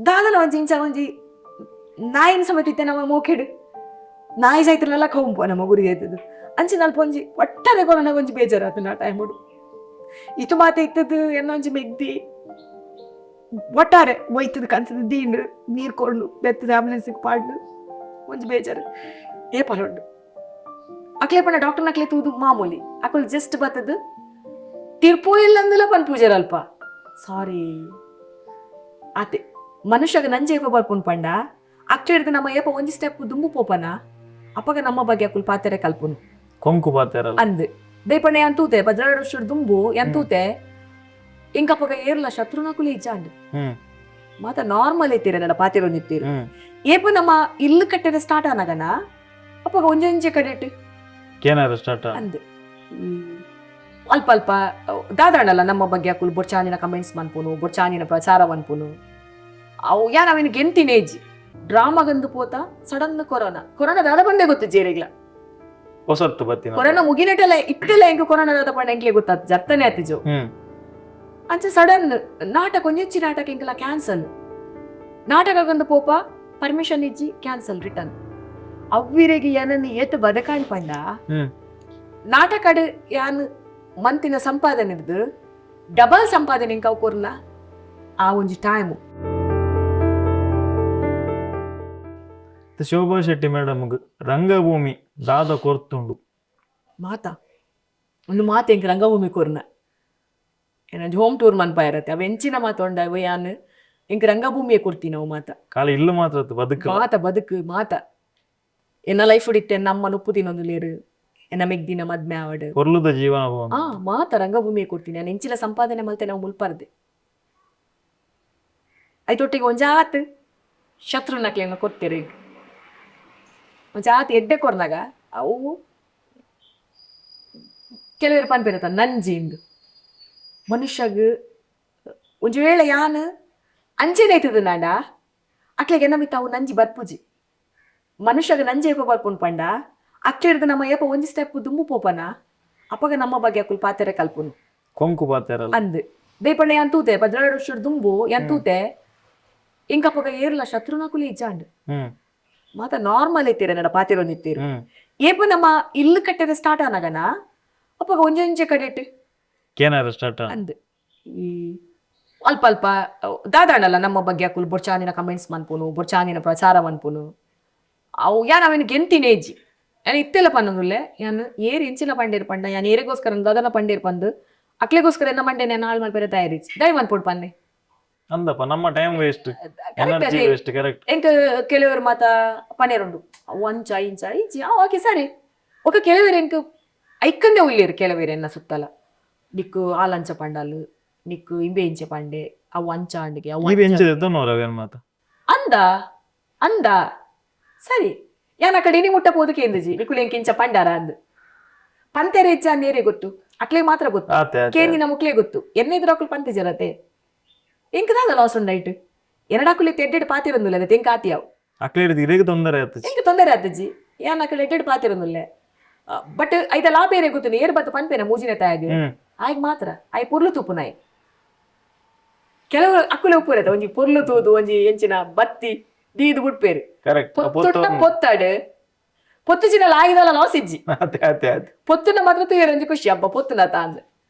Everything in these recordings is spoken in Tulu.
ದಾದನ ಒಂಜಿ ಇಂಚ ಒಂಜಿ ನಾಯಿನ ಸಮೇತ ಇತ್ತೆ ನಮ್ಮ ಮೋಕೆಡ್ ನಾಯಿ ಸೈತಲೆಲ್ಲ ಕೌಂಪು ನಮ್ಮ ಗುರಿ ಆಯ್ತದ. ಅಂಚಿನ ಅಲ್ಪ ಒಂಜಿ ಒಟ್ಟಾರೆ ಕೊರೋನಾಗ ಒಂಜಿ ಬೇಜಾರಾತು ಆ ಟೈಮುಡು. ಇತು ಮಾತ ಇತ್ತದು ಎನ್ನ ಒಂಜಿ ಮೆಗ್ದಿ ಒಟ್ಟಾರೆ ಒಯ್ತದ ಕನ್ಸದ ದೀಂಡ್ ನೀರು ಕೊಂಡು ಬೆತ್ತದ ಆಂಬುಲೆನ್ಸ್ಗೆ ಪಾಡ್ಡು ಒಂಜಿ ಬೇಜಾರು ಏಪಲ ಉಂಡು. ಅಕ್ಲೆ ಪಂಡ ಡಾಕ್ಟರ್ ನಕ್ಲೆ ತೂದು ಮಾಮೂಲಿ ಅಕುಲು ಜಸ್ಟ್ ಬತ್ತದು ತಿರ್ಪೋ ಇಲ್ಲಂದಿಲ್ಲ ಪನ್ ಪೂಜಾರ ಅಲ್ಪ ಸಾರಿ ಆತೆ. ಮನುಷ್ಯಗ ನಂಜೆ ಏಪ ಬರ್ಪುನ್ ಪಂಡ ಅಕ್ಲೆ ನಮ್ಮ ಏಪ ಒಂಜಿ ಸ್ಟೆಪ್ ದುಂಬು ಪೋಪನ ಅಪಗ ನಮ್ಮ ಬಗ್ಗೆ ಅಕುಲು ಪಾತೆರೆ ಕಲ್ಪುನು. ಕೊಂಕು ಪಾತೆರಲ್ಲ. ಅಂದ್ ದೈಪಂಡ ಯಾನ್ ತೂತೆ 12 ವರ್ಷ ದುಂಬು ಯಾನ್ ತೂತೆ ಇಂಕಪಗ ಏರ್ಲ ಶತ್ರುನಕುಲು ಇಜ್ಜಾಂಡ್. ಮಾತ ನಾರ್ಮಲ್ ಇತ್ತೀರ ನನ್ನ ಪಾತೆರೊಂದಿತ್ತೀರು. ಏಪ ನಮ್ಮ ಇಲ್ಲು ಕಟ್ಟೆದ ಸ್ಟಾರ್ಟ್ ಆನಗನ ಅಪಗ ಒಂಜೊಂಜೆ ಕಡೆಟ್ ಕೇನಾರ ಸ್ಟಾರ್ಟ್. ಅಂದ್ ಅಲ್ಪ ಅಲ್ಪ ದಾದಾಣಲ್ಲ ನಮ್ಮ ಬಗ್ಗೆ ಅಕುಲು ಬೊರ್ಚಾನಿನ ಕಮೆಂಟ್ಸ್ ಮನ್ಪುನು, ಬೊರ್ಚಾನಿನ ಪ್ರಚಾರ ಮನ್ಪುನು. ಅವು ಯಾನ್ ಅವಿನ ಗೆಂತಿನ ಏಜ್ ಡ್ರಾಮಾಗಂದು ಪೋತ ಸಡನ್ ಕೊರೋನಾ. ಕೊರೋನಾ ದಾದ ಬಂದೆ ಗೊತ್ತು ಜೇರಿಗ್ಲ. ಹೊಸತ್ತು ಬತ್ತಿನ. ಕೊರೋನಾ ಮುಗಿನಟೆಲ್ಲ ಇತ್ತೆಲ್ಲ ಎಂಕ್ ಕೊರೋನಾ ದಾದ ಪಂಡ ಎಂಕ್ಲೆ ಗೊತ್ತಾತ್ ಜತ್ತನೆ ಆತಿಜೋ. ಅಂಚ ಸಡನ್ ನಾಟಕ ಒಂಜೊಂಚಿ ನಾಟಕ ಎಂಕಲ ಕ್ಯಾನ್ಸಲ್. ನಾಟಕ ಪೋಪ ಪರ್ಮಿಷನ್ ಇಜ್ಜಿ, ಕ್ಯಾನ್ಸಲ್, ರಿಟರ್ನ್. ಅವ್ವಿರೆಗೆ ಏನನ್ನು ಏತ್ ಬದಕಾಣ್ ಪಂಡ ನಾಟಕಡ್ ಯಾನ್ ಮಂತಿನ ಸಂಪಾದನೆ ಇರ್ದು ಡಬಲ್ ಸಂಪಾದನೆ ಎಂಕ್ ಅವು ಕೊರ್ಲ ಆ ಒಂಜಿ ಟೈಮ್. ಶೋಭಾ ಶೆಟ್ಟಿ ಮೇಡಮ್ ರಂಗಭೂಮಿ ದಾದ ಕೊರ್ತುಂಡು? ಮಾತಾ ಒಂದು ಮಾತು ಎಂಕ್ ರಂಗಭೂಮಿ ಕೊರ್ನ ಏನಂಜಿ ಹೋಮ್ ಟೂರ್ ಮನ್ಪಾಯಿರತ್ತೆ ಅವ ಎಂಚಿನ ಮಾತೊಂಡ ಅವ ಯಾನ್ ಎಂಕ್ ರಂಗಭೂಮಿಯೇ ಕೊಡ್ತೀನಿ ಅವು ಮಾತ. ಕಾಲ ಇಲ್ಲು ಮಾತ್ರ ಅತ್ತು ಬದುಕು. ಮಾತ ಬದುಕು ಮಾತ ಎನ್ನ ಲೈಫ್ ಇತ್ತೆ ನಮ್ಮ ನುಪ್ಪು ತಿನ್ನೊಂದುಲೇರು ಎನ್ನ ಮೆಗ್ದಿನ ಮದ್ಮೆ ಆವಡ್. ಕೊರ್ಲುದ ಜೀವನ. ಆ ಮಾತ ರಂಗಭೂಮಿಯೇ ಕೊಡ್ತೀನಿ. ನಾನು ಎಂಚಿನ ಸಂಪಾದನೆ ಮಲ್ತೆ ನಾವು ಮುಲ್ಪಾರ್ದೆ ಐತೊಟ್ಟಿಗೆ ಒಂಜಾತ್ ಶತ್ರುನಕ್ಲೆನ ಕೊರ್ತೀರಿ. ಒಂಜಾತ್ ಎಡ್ಡೆ ಕೊರ್ನಾಗ ಅವು ಕೆಲವರು ಪನ್ಪಿರತ್ತ ನಂಜಿ ಇಂದು ಮನುಷ್ಯಗ್. ಒಂಜಿ ವೇಳೆ ಯಾನ್ ಅಂಚೆನೆ ಐತದ ನಾಂಡ ಅಕ್ಲೆಗೆ ನಮಿತ ಅವು ನಂಜಿ ಬರ್ಪುಜಿ. ಮನುಷ್ಯಗ ನಂಜಿ ಏಪ ಬರ್ಪುನ್ ಪಂಡ ಅಕ್ಲೆರ್ದು ನಮ್ಮ ಏಪ ಒಂಜಿ ಸ್ಟೆಪ್ ದುಂಬು ಪೋಪನ ಅಪಗ ನಮ್ಮ ಬಗ್ಗೆ ಅಕುಲು ಪಾತೆರೆ ಕಲ್ಪುನು. ಕೊಂಕು ಪಾತೆರಲ್ಲ. ಅಂದ್ ದೈಪಂಡ ಯಾನ್ ತೂತೆ 12 ವರ್ಷ ದುಂಬು ಯಾನ್ ತೂತೆ ಇಂಕಪಗ ಏರ್ಲ ಶತ್ರುನಕುಲು ಇಜ್ಜಾಂಡ್. ಮಾತ ನಾರ್ಮಲ್ ಇತ್ತೀರ ನಡ ಪಾತೆರೊಂದಿತ್ತೀರು. ಏಪ ನಮ್ಮ ಇಲ್ಲು ಕಟ್ಟೆದ ಸ್ಟಾರ್ಟ್ ಆನಗನ ಅಪಗ ಒಂಜೊಂಜೆ ಕಡೆಟ್ ಕೇನಾರ ಸ್ಟಾರ್ಟ್. ಅಂದ್ ಈ ಅಲ್ಪ ಅಲ್ಪ ದಾದಾಣಲ್ಲ ನಮ್ಮ ಬಗ್ಗೆ ಅಕುಲು ಬೊರ್ಚಾನಿನ ಕಮೆಂಟ್ಸ್ ಮನ್ಪುನು, ಬೊರ್ಚಾನಿನ ಪ್ರಚಾರ ಮನ್ಪುನು. ಅವು ಯಾನ್ ಅವಿನ ಗೆಂತಿನ ಏಜಿ ಯಾನ್ ಇತ್ತೆಲ್ಲ ಪನ್ನೊಂದುಲ್ಲೆ. ಯಾನ್ ಏರ್ ಎಂಚಿನ ಪಂಡೇರ್ ಪಂಡ ಯಾನ್ ಏರೆಗೋಸ್ಕರ ದಾದನ ಪಂಡೇರ್ ಪಂದ್ ಅಕ್ಲೆಗೋಸ್ಕರ ಎನ್ನ ಮಂಡೆ ನಾನು ಹಾಳು ಮಲ್ಪೆರೆ ತಯಾರಿಜಿ. ದಯ ಮನ್ಪೊಡು ಪನ್ನೆ. ಅಂದಪ್ಪ ನಮ್ಮ time waste, energy waste, correct. ಎಂಕ್ ಕೆಲವರು ಮಾತ ಪನೇರುಂಡು ಅವು ಅಂಚ ಇಂಚ ಇಂಚಿ. ಆ ಓಕೆ ಸರಿ. ఒక ಕೆಲವರು ಎಂಕ್ ಐಕ್ಕಂದೆ ಉಲ್ಲೇರು. ಕೆಲವರು ಎನ್ನ ಸುತ್ತಲ ನಿಕ್ಕು ಆಲಂಚ ಪಂಡಲ್, ನಿಕ್ಕು ಇಂಬೆ ಇಂಚ ಪಂಡೆ, ಅವು ಅಂಚ ಅಂಡಿಗೆ ಅವು ಈ ಅಂಚ. ಬೆಂಚ್ ಎತ್ತನೋರ ಅವೇನ್ ಮಾತ. ಅಂದ ಅಂದ ಸರಿ ಯಾನ್ ಅಕಡೆ ಇನಿ ಮುಟ್ಟ ಪೋದು ಕೇಂದ್ರಜಿ ನಿಕುಲು ಎಂಕ್ ಇಂಚ ಪಂಡಾರ ಅಂದ್ ಪಂತೆರೆ ಹೆಚ್ಚ ನೇರೆ ಗೊತ್ತು, ಅಕ್ಲೆ ಮಾತ್ರ ಗೊತ್ತು. ಆತೆ ಆತೆ. ಕೇಂದಿನ ಮುಕ್ಲೇ ಗೊತ್ತು. ಎನ್ನ ಎದುರು ಪಂತಿಜರತೆ ಎಂಕ್ ದಾದ ಲಾಸ್ ಉಂಡೈಟ್ ಎರಡಾಕುಲಿ ಎಡ್ಡೆಡ್ ಪಾತಿರೊಂದುಲ್ಲ ಎಂಕ್ ಆತಿಯಾವ್. ಅಕ್ಲೇರಿದ್ ಇರೆಗ್ ತೊಂದರೆ ಆತಜಿ. ಎಂಕ್ ತೊಂದರೆ ಆತಜಿ. ಯಾನ್ ಅಕಡೆ ಎಡ್ಡೆಡ್ ಪಾತಿರೊಂದುಲ್ಲೆ. ಬಟ್ ಐತ ಲಾ ಬೇರೆ ಗೊತ್ತು. ಏರ್ ಬತ್ತು ಪನ್ಪೇನ ಮೂಜಿನ ತಾಯಾಗ ಆಯ್ಗ್ ಮಾತ್ರ ಆಯ್ ಪೊರ್ಲು ತೂಪುನಾಯ್. ಕೆಲವು ಅಕ್ಕುಲೆ ಉಪ್ಪುರತ ಒಂಜಿ ಪೊರ್ಲು ತೂದು ಒಂಜಿ ಎಂಚಿನ ಬತ್ತಿ ದೀದು ಬುಡ್ಪೇರು. ಕರೆಕ್ಟ್. ಪೊತ್ತುಟ್ಟ ಪೊತ್ತಾಡು ಪೊತ್ತು ಚಿನ್ನ ಲಾಗಿದಲ್ಲ ಲಾಸ್ ಇಜ್ಜಿ. ಆತೆ ಆತೆ ಆತೆ. ಪೊತ್ತುನ ಮಾತ್ರ ತೂಯರ್ ಒಂಜಿ ಖುಷಿ ಹಬ್ಬ ಪೊತ್ತುನ ತಾಂದ್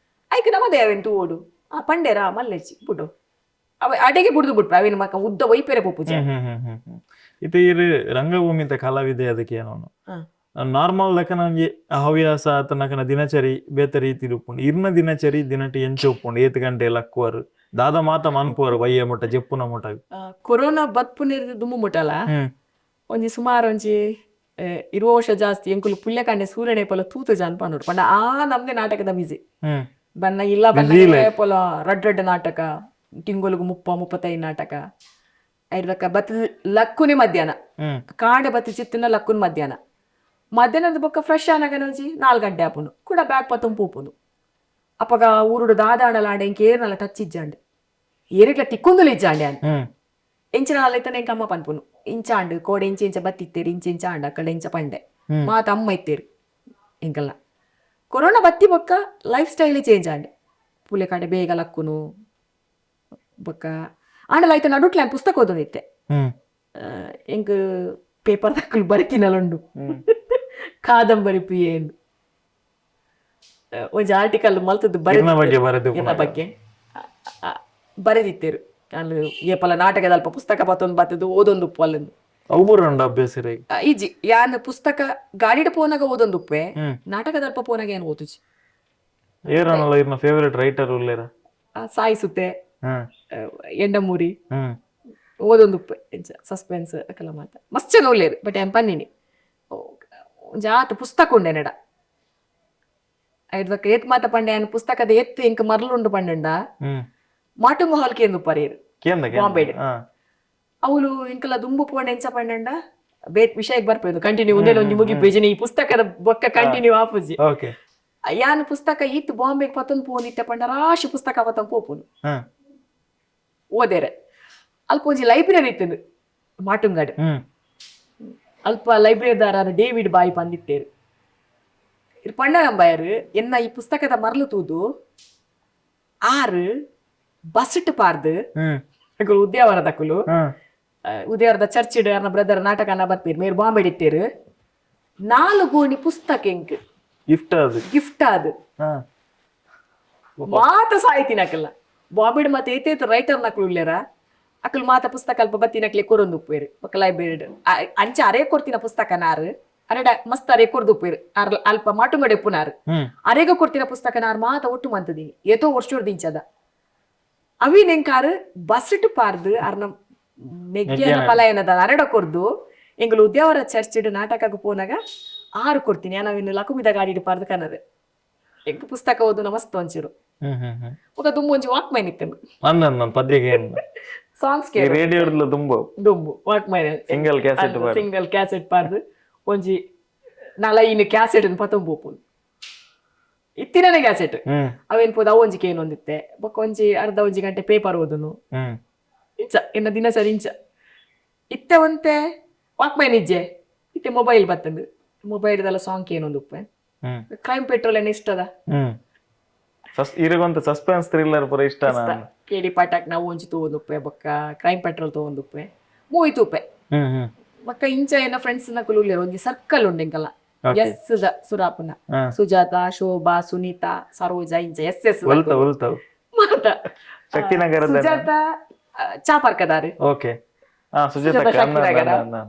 ಐಕ್ ನಮ್ಮದೇ ಅವೇನ್ ತೂವೋಡು. ಆ ಪಂಡೇರಾ ಮಲ್ಲೆಚ್ಚಿ ಬುಡು ಅವ ಅಡೆಗೆ ಬುಡ್ದು ಬಿಟ್ರು ಅವೇನು ಮಕ್ಕ ಉದ್ದ ಒಯ್ಪೆರೆ ಪೋಪುಜೆ. ಹ್ಮ್ ಹ್ಮ್ ಹ್ಮ್ ಹ್ಮ್ ಹ್ಮ್ ಇತ್ತೆ ಇರು ರಂಗಭೂಮಿತ ಕಲಾವಿದೆ ಅದಕ್ಕೆ ಏನೋನು ನಾರ್ಮಲ್ ಲೆಕ್ಕ ನಂಗೆ ಹವ್ಯಾಸ ತನಕನ ದಿನಚರಿ ಬೇತೆ ರೀತಿ ಉಪ್ಪುಂಡು. ಇರ್ನ ದಿನಚರಿ ದಿನಟಿ ಎಂಚ ಉಪ್ಪುಂಡು? ಏತ್ ಗಂಟೆ ಲಕ್ಕುವರು, ದಾದ ಮಾತ ಮನ್ಪುವರು ಬಯ್ಯ ಮುಟ್ಟ, ಜೆಪ್ಪುನ ಮುಟ್ಟ? ಕೊರೋನಾ ಬತ್ಪುನಿರ್ದು ದುಂಬು ಮುಟ್ಟಲ ಒಂಜಿ ಸುಮಾರು ಒಂಜಿ 20 ವರ್ಷ ಜಾಸ್ತಿ ಎಂಕುಲು ಪುಲ್ಯಕಾಂಡೆ ಸೂರ್ಯನೆ ಪೊಲ ತೂತು ಜಾನ್ ಪನ್ನೋಡು ಪಂಡ ಆ ನಮ್ದೆ ನಾಟಕದ ಬಿಸಿ ಬನ್ನ ಇಲ್ಲ Busy ಬನ್ನ life. ಪೊಲ ರಡ್ಡ್ ರಡ್ಡ್ ನಾಟಕ, ತಿಂಗೊಲುಗು 30 35 ನಾಟಕ. ಐರ್ದಕ್ಕ ಬತ್ ಲಕ್ಕುನೆ ಮಧ್ಯಾಹ್ನ ಕಾಂಡೆ ಬತ್ತಿ ಚಿತ್ತನ ಲಕ್ಕುನ ಮಧ್ಯಾಹ್ನ. ಮಧ್ಯಾಹ್ನದ ಬೊಕ್ಕ ಫ್ರೆಶ್ ಆನಗನ ಒಂಜಿ 4 ಗಂಟೆ ಆಪುಂಡು. ಕೂಡ ಬ್ಯಾಗ್ ಪತ್ತೊಂದು ಪೋಪುಂಡು. ಅಪಗ ಊರುಡು ದಾದಾಂಡಲ ಆಂಡ ಎಂಕ್ ಏರ್ನಲ ಟಚ್ ಇಜ್ಜಾಂಡ್, ಏರೆಗ್ಲ ತಿಕ್ಕೊಂದುಲ ಇಜ್ಜಾಂಡೆ ಯಾನ್. ಎಂಚಿನ ಆಲೈತನ ಎಂಕ್ ಅಮ್ಮ ಪನ್ಪುನು ಇಂಚಾಂಡ್ ಕೋಡೆ ಇಂಚ ಇಂಚ ಬತ್ತಿತ್ತೇರು, ಇಂಚ ಇಂಚ ಆಂಡ ಅಕಡೆ ಇಂಚ ಪಂಡೆ. ಮಾತ ಅಮ್ಮ ಇತ್ತೇರು ಎಂಕಲ್ನ. ಕೊರೋನಾ ಬತ್ತಿ ಬೊಕ್ಕ ಲೈಫ್ ಸ್ಟೈಲ್ ಚೇಂಜ್ ಆಂಡ್. ಪುಲೆ ಕಾಂಡೆ ಬೇಗ ಲಕ್ಕುನು ಬೊಕ್ಕ ಆಂಡಲ ಐತ ನಡುಟ್ಲೆ ಯಾನ್ ಪುಸ್ತಕ ಓದೊಂದಿತ್ತೆ. ಎಂಕ್ ಪೇಪರ್ ದಕುಲು ಬರೆತಿನಲುಂಡು ಕಾದಂಬರಿ ಪಿಯೇನ್ ಒಂಜಿ ಆರ್ಟಿಕಲ್ ಮಲ್ತದ್ದು ಇರ್ನ ಬರೆದಿತ್ತೆರ್. ಬಗ್ಗೆ ಬರೆದು ಎನ್ನ ಬಗ್ಗೆ ಬರೆದಿತ್ತೇರು. ನಾನು ಏಪಲ ನಾಟಕದ ಅಲ್ಪ ಪುಸ್ತಕ ಪತ್ತೊಂದು ಬತ್ತದು ಓದೊಂದು ಉಪ್ಪು ಅಲ್ಲಂದು. ಅವು ಪೂರ ಉಂಡು ಅಭ್ಯಾಸ ಇರೆಗ್? ಇಜ್ಜಿ, ಯಾನ್ ಪುಸ್ತಕ ಗಾಡಿಡ್ ಪೋನಾಗ ಓದೊಂದು ಉಪ್ಪೆ. ನಾಟಕದ ಅಲ್ಪ ಪೋನಾಗ ಏನು ಓದುಜಿ. ಏರನಲ್ಲ ಇರ್ನ ಫೇವರೇಟ್ ರೈಟರ್ ಉಲ್ಲೇರ? ಸಾಯಿಸುತ್ತೆ, ಎಂಡಮೂರಿ. ಓದೊಂದು ಉಪ್ಪೆ ಎಂಚ ಸಸ್ಪೆನ್ಸ್ ಅಕಲ ಮಾತ ಮಸ್ತ್ ಜನ ಉಲ್ಲೇರು. ಬಟ್ ಯಾನ್ ಪನ್ನಿನಿ ಒಂಜಿ ಆತ್ ಪುಸ್ತಕ ಉಂಡೆ ನೆಡ ಐಡ್ದಕ್ಕ ಏತ್ ಮಾತ ಪಂಡೆ. ಯಾನ್ ಪುಸ್ತಕದ ಎತ್ತು ಎಂಕ್ ಮರ್ಲುಂಡು ಪಂಡಂಡ ಮಾಟು ಮೊಹಲ್ ಕೇಂದು ಪರೇರು. ಕೇಂದ. ಬಾಂಬೆಡ್. ಕೇಂದ. ಅವಳು ಎಂಕಲ ದುಂಬು ಪೋಂಡ ಎಂಚ ಪಂಡಂಡ ಬೇತ್ ವಿಷಯಕ್ಕೆ ಬರ್ಪೇದು ಕಂಟಿನ್ಯೂ ಒಂದೇ ಒಂಜಿ ಮುಗಿಪೇಜಿನ ಈ ಪುಸ್ತಕದ ಬೊಕ್ಕ ಕಂಟಿನ್ಯೂ ಆಪುಜಿ. ಯಾನ್ ಪುಸ್ತಕ ಇತ್ತು ಬಾಂಬೆಗೆ ಪತ್ತೊಂದು ಪೋನಿತ್ತೆ ಪಂಡ ರಾಶಿ ಪುಸ್ತಕ ಪತ್ತೊಂದು ಪೋಪುನು ಓದೇರೆ. ಅಲ್ಪ ಒಂಜಿ ಲೈಬ್ರರಿ ಇತ್ತು ಮಾಟುಂಗಡ್. ಅಲ್ಪ ಲೈಬ್ರರಿದಾರ ಡೇವಿಡ್ ಬಾಯಿ ಪಂದಿತ್ತೇರು. ಇರ್ ಪಂಡನಂಬಾಯರು ಎನ್ನ ಈ ಪುಸ್ತಕದ ಮರಳು ತೂದು ಆರು ಬಸ್ಸಿಟ್ಟು ಪಾರ್ದು ಅಕುಲು ಉದ್ಯಾವರದಕುಲು. ಉದ್ಯಾವರದ ಚರ್ಚಿಡ್ ಅರ್ನ ಬ್ರದರ್ ನಾಟಕನ ಬರ್ಪೀರ್ ಮೇರ್ ಬಾಂಬೆ ಇತ್ತೇರು. ನಾಲು ಗೋಣಿ ಪುಸ್ತಕ ಎಂಕ್ ಗಿಫ್ಟ್ ಅದು? ಗಿಫ್ಟ್ ಅದು. ಮಾತ ಸಾಹಿತಿನಕಲ್ಲ ಬಾಂಬೆಡ್ ಮಾತ ಏತೇತ್ ರೈಟರ್ ನಕಲು ಉಲ್ಲೇರ ಅಕುಲು ಮಾತ ಪುಸ್ತಕ ಅಲ್ಪ ಬತ್ತಿನಕ್ಲೆ ಕೊರೊಂದು ಉಪ್ಪೇರು. ಬೊಕ್ಕ ಲೈಬ್ರರಿ ಅಂಚ ಅರೇ ಕೊರ್ತಿನ ಪುಸ್ತಕ ನಾರು ಅರೆಡ ಮಸ್ತ್ ಅರೆ ಕೊರ್ದು ಉಪ್ಪೇರು. ಅರ್ ಅಲ್ಪ ಮಾಟುಂಗಡೆ ಉಪ್ಪುನಾರು. ಅರೆಗ ಕೊರ್ತಿನ ಪುಸ್ತಕ ನಾರು ಮಾತ ಒಟ್ಟು ಮಂತದೀನಿ ಏತೋ ವರ್ಷ ದಿಂಚದ ಅವಿ ನೆಂಕಾರು ಬಸ್ಸಿಟ್ಟು ಪಾರ್ದು ಅರ್ನ ಮೆಗ್ಗಿಯನ ಮೆಗ್ಗಿಯನ. ಪಲಾಯನದ ಅರಡ ಕೊರ್ದು ಎಂಗಳು ಉದ್ಯಾವರ ಚರ್ಚಿಡ್ ನಾಟಕಕ್ಕೆ ಪೋನಾಗ ಆರು ಕೊಡ್ತೀನಿ. ಅವಿನ ಲಕುಮಿದ ಗಾಡಿಡ್ ಪಾರ್ದು ಕನರು. ಎಂಕ್ ಪುಸ್ತಕ ಓದುನ ಮಸ್ತ್ ಒಂಚಿರು. ಹ್ಮ್ ಹ್ಮ್ ಹ್ಮ್ ఒక ದುಂಬು ಒಂಜಿ ವಾಕ್ ಮೈನ್ ಇತ್ತು. ಅಂದ ಅಂದ ಪದ್ಯಕ್ಕೆ ಏನು ಸಾಂಗ್ಸ್ ಈ ಕೇಳು. ರೇಡಿಯೋಡ್ಲ ದುಂಬು ದುಂಬು walk main. Single cassette. Single cassette ಪಾರ್ದು ಒಂಜಿ ನಲೈನ್ ಕ್ಯಾಸೆಟ್ ಪತ್ತೊಂದು ಪೋಪುನು ಇತ್ತಿನನೆ ಕ್ಯಾಸೆಟ್. ಅವೇನ್ ಪೋದು ಅವು ಒಂಜಿ ಕೇನೊಂದಿತ್ತೆ. ಬೊಕ್ಕ ಒಂಜಿ ಅರ್ಧ ಒಂಜಿ ಗಂಟೆ ಪೇಪರ್ ಓದುನು. ಇಂಚ ಎನ್ನ ದಿನಚರಿ ಇಂಚ ಇತ್ತೆ. ಒಂತೆ ವಾಕ್ ಮೈನ್ ಇಜ್ಜೆ, ಇತ್ತೆ mobile ಬತ್ತಂದು ಮೊಬೈಲ್ದೆಲ್ಲ song ಕೇನೊಂದು Uppe. Crime petrol ಏನ ಇಷ್ಟದ. ಇರಗೊಂತ ಸಸ್ಪೆನ್ಸ್ ಥ್ರಿಲ್ಲರ್ ಪೂರ ಇಷ್ಟ. ನಾನು ಕೇಡಿ ಪಾಠಕ್ ನಾವು ಒಂಜಿ ತೋಂದುಪ್ಪೆ. ಬೊಕ್ಕ ಕ್ರೈಮ್ ಪೆಟ್ರೋಲ್ ತೋಂದುಪ್ಪೆ, ಮೂವಿ ತೂಪೆ. ಹ್ಮ್ ಹ್ಮ್ ಬೊಕ್ಕ ಇಂಚ ಏನ ಫ್ರೆಂಡ್ಸ್ ನಕುಲು ಉಲ್ಲೇರು. ಒಂಜಿ ಸರ್ಕಲ್ ಉಂಡು ಎಂಕಲ್ಲ. ಎಸ್ the ಸುರಾಪುನ. ಸುಜಾತ, ಶೋಭಾ, ಸುನೀತಾ, ಸರೋಜ ಇಂಚ ಎಸ್ ಎಸ್. ಒಲ್ತ ಒಲ್ತವು? ಮಾತ. ಶಕ್ತಿನಗರದ? ಸುಜಾತ ಚಾಪರ್ಕದಾರು. ಓಕೆ, ಹಾ, ಸುಜಾತ. ಸುಜಾತ ಶಕ್ತಿನಗರ.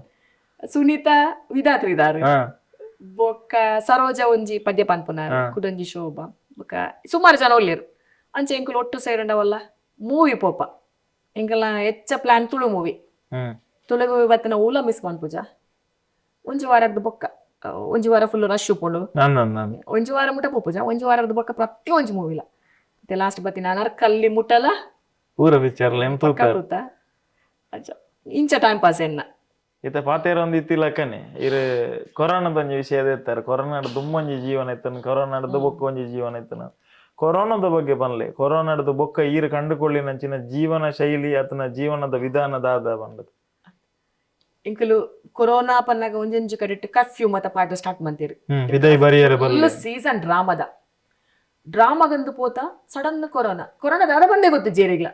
ಸುನೀತಾ ವಿಧಾತ್ರಿದಾರು. ಬೊಕ್ಕ ಸರೋಜ ಒಂಜಿ ಪದ್ಯ ಪನ್ಪುನಾರು. ಕುಡೊಂಜಿ ಶೋಭಾ. ಬೊಕ್ಕ ಸುಮಾರು ಜನ ಉಲ್ಲೇರು. ಅಂಚೆ ಎಂಕುಲು ಒಟ್ಟು ಸೇರಂಡವಲ್ಲ ಮೂವಿ ಪೋಪ. ಎಂಕಲ್ನ ಹೆಚ್ಚ plan Tulu movie. Tulu movie ಬತ್ತಿನ ಊಲ ಮಿಸ್ ಮನ್ಪುಜ. ಒಂಜಿ ವಾರದ ಬೊಕ್ಕ ಒಂಜಿ ವಾರ ಫುಲ್ ರಶ್ ಉಪ್ಪುಂಡು. ನಾನು ನಾನು ಒಂಜಿ ವಾರ ಮುಟ ಪೋಪುಜ. ಒಂಜಿ ವಾರದ ಬೊಕ್ಕ ಪ್ರತಿ ಒಂಜಿ ಮೂವಿಲ ಮತ್ತೆ ಲಾಸ್ಟ್ ಬತ್ತಿನ ಅನರ್ಕಲ್ಲಿ ಮುಟ್ಟಲ. ಪೂರ ಪಿಕ್ಚರ್ ಎಂ ಪಕ್ಕ ತೂಪೆರ್. ತೂತ. ಅಂಚ ಇಂಚ ಟೈಮ್ ಪಾಸ್ ಎನ್ನ. ಇತ್ತೆ ಪಾತೆರ ಒಂದು ಇತ್ತಿಲಕ್ಕನೆ ಇರು ಕೊರೋನಾದ ಒಂಜಿ ವಿಷಯ ಎತ್ತಾರೆ. ಕೊರೋನಾಡ್ ದುಂಬೊಂಜಿ ಜೀವನ ಇತ್ತನ, ಕೊರೋನಾಡ್ದು ಬೊಕ್ಕ ಒಂಜಿ ಜೀವನ ಇತ್ತನ. ಕೊರೋನಾದ ಬಗ್ಗೆ ಪನ್ಲೆ. ಕೊರೋನಾಡ್ದು ಬೊಕ್ಕ ಈರು ಕಂಡುಕೊಳ್ಳಿನಂಚಿನ ಜೀವನ ಶೈಲಿ ಆತನ ಜೀವನದ ವಿಧಾನ ದಾದ ಪಂಡದು. ಎಂಕುಲು ಕೊರೋನಾ ಪನ್ನಾಗ ಒಂಜೊಂಜಿ ಕಡೆಟ್ ಕರ್ಫ್ಯೂ ಮತ ಪಾಠ ಸ್ಟಾರ್ಟ್ ಮಂತೇರು. ವಿದೈ ಬರಿಯರೆ ಫುಲ್ ಬಲ್ಲೆ. ಸೀಸನ್ ಡ್ರಾಮದ. ಡ್ರಾಮಾಗಂದು ಪೋತ sudden corona. Corona ದಾದ ಬಂದೆ ಗೊತ್ತು ಜೇರಿಗ್ಲ.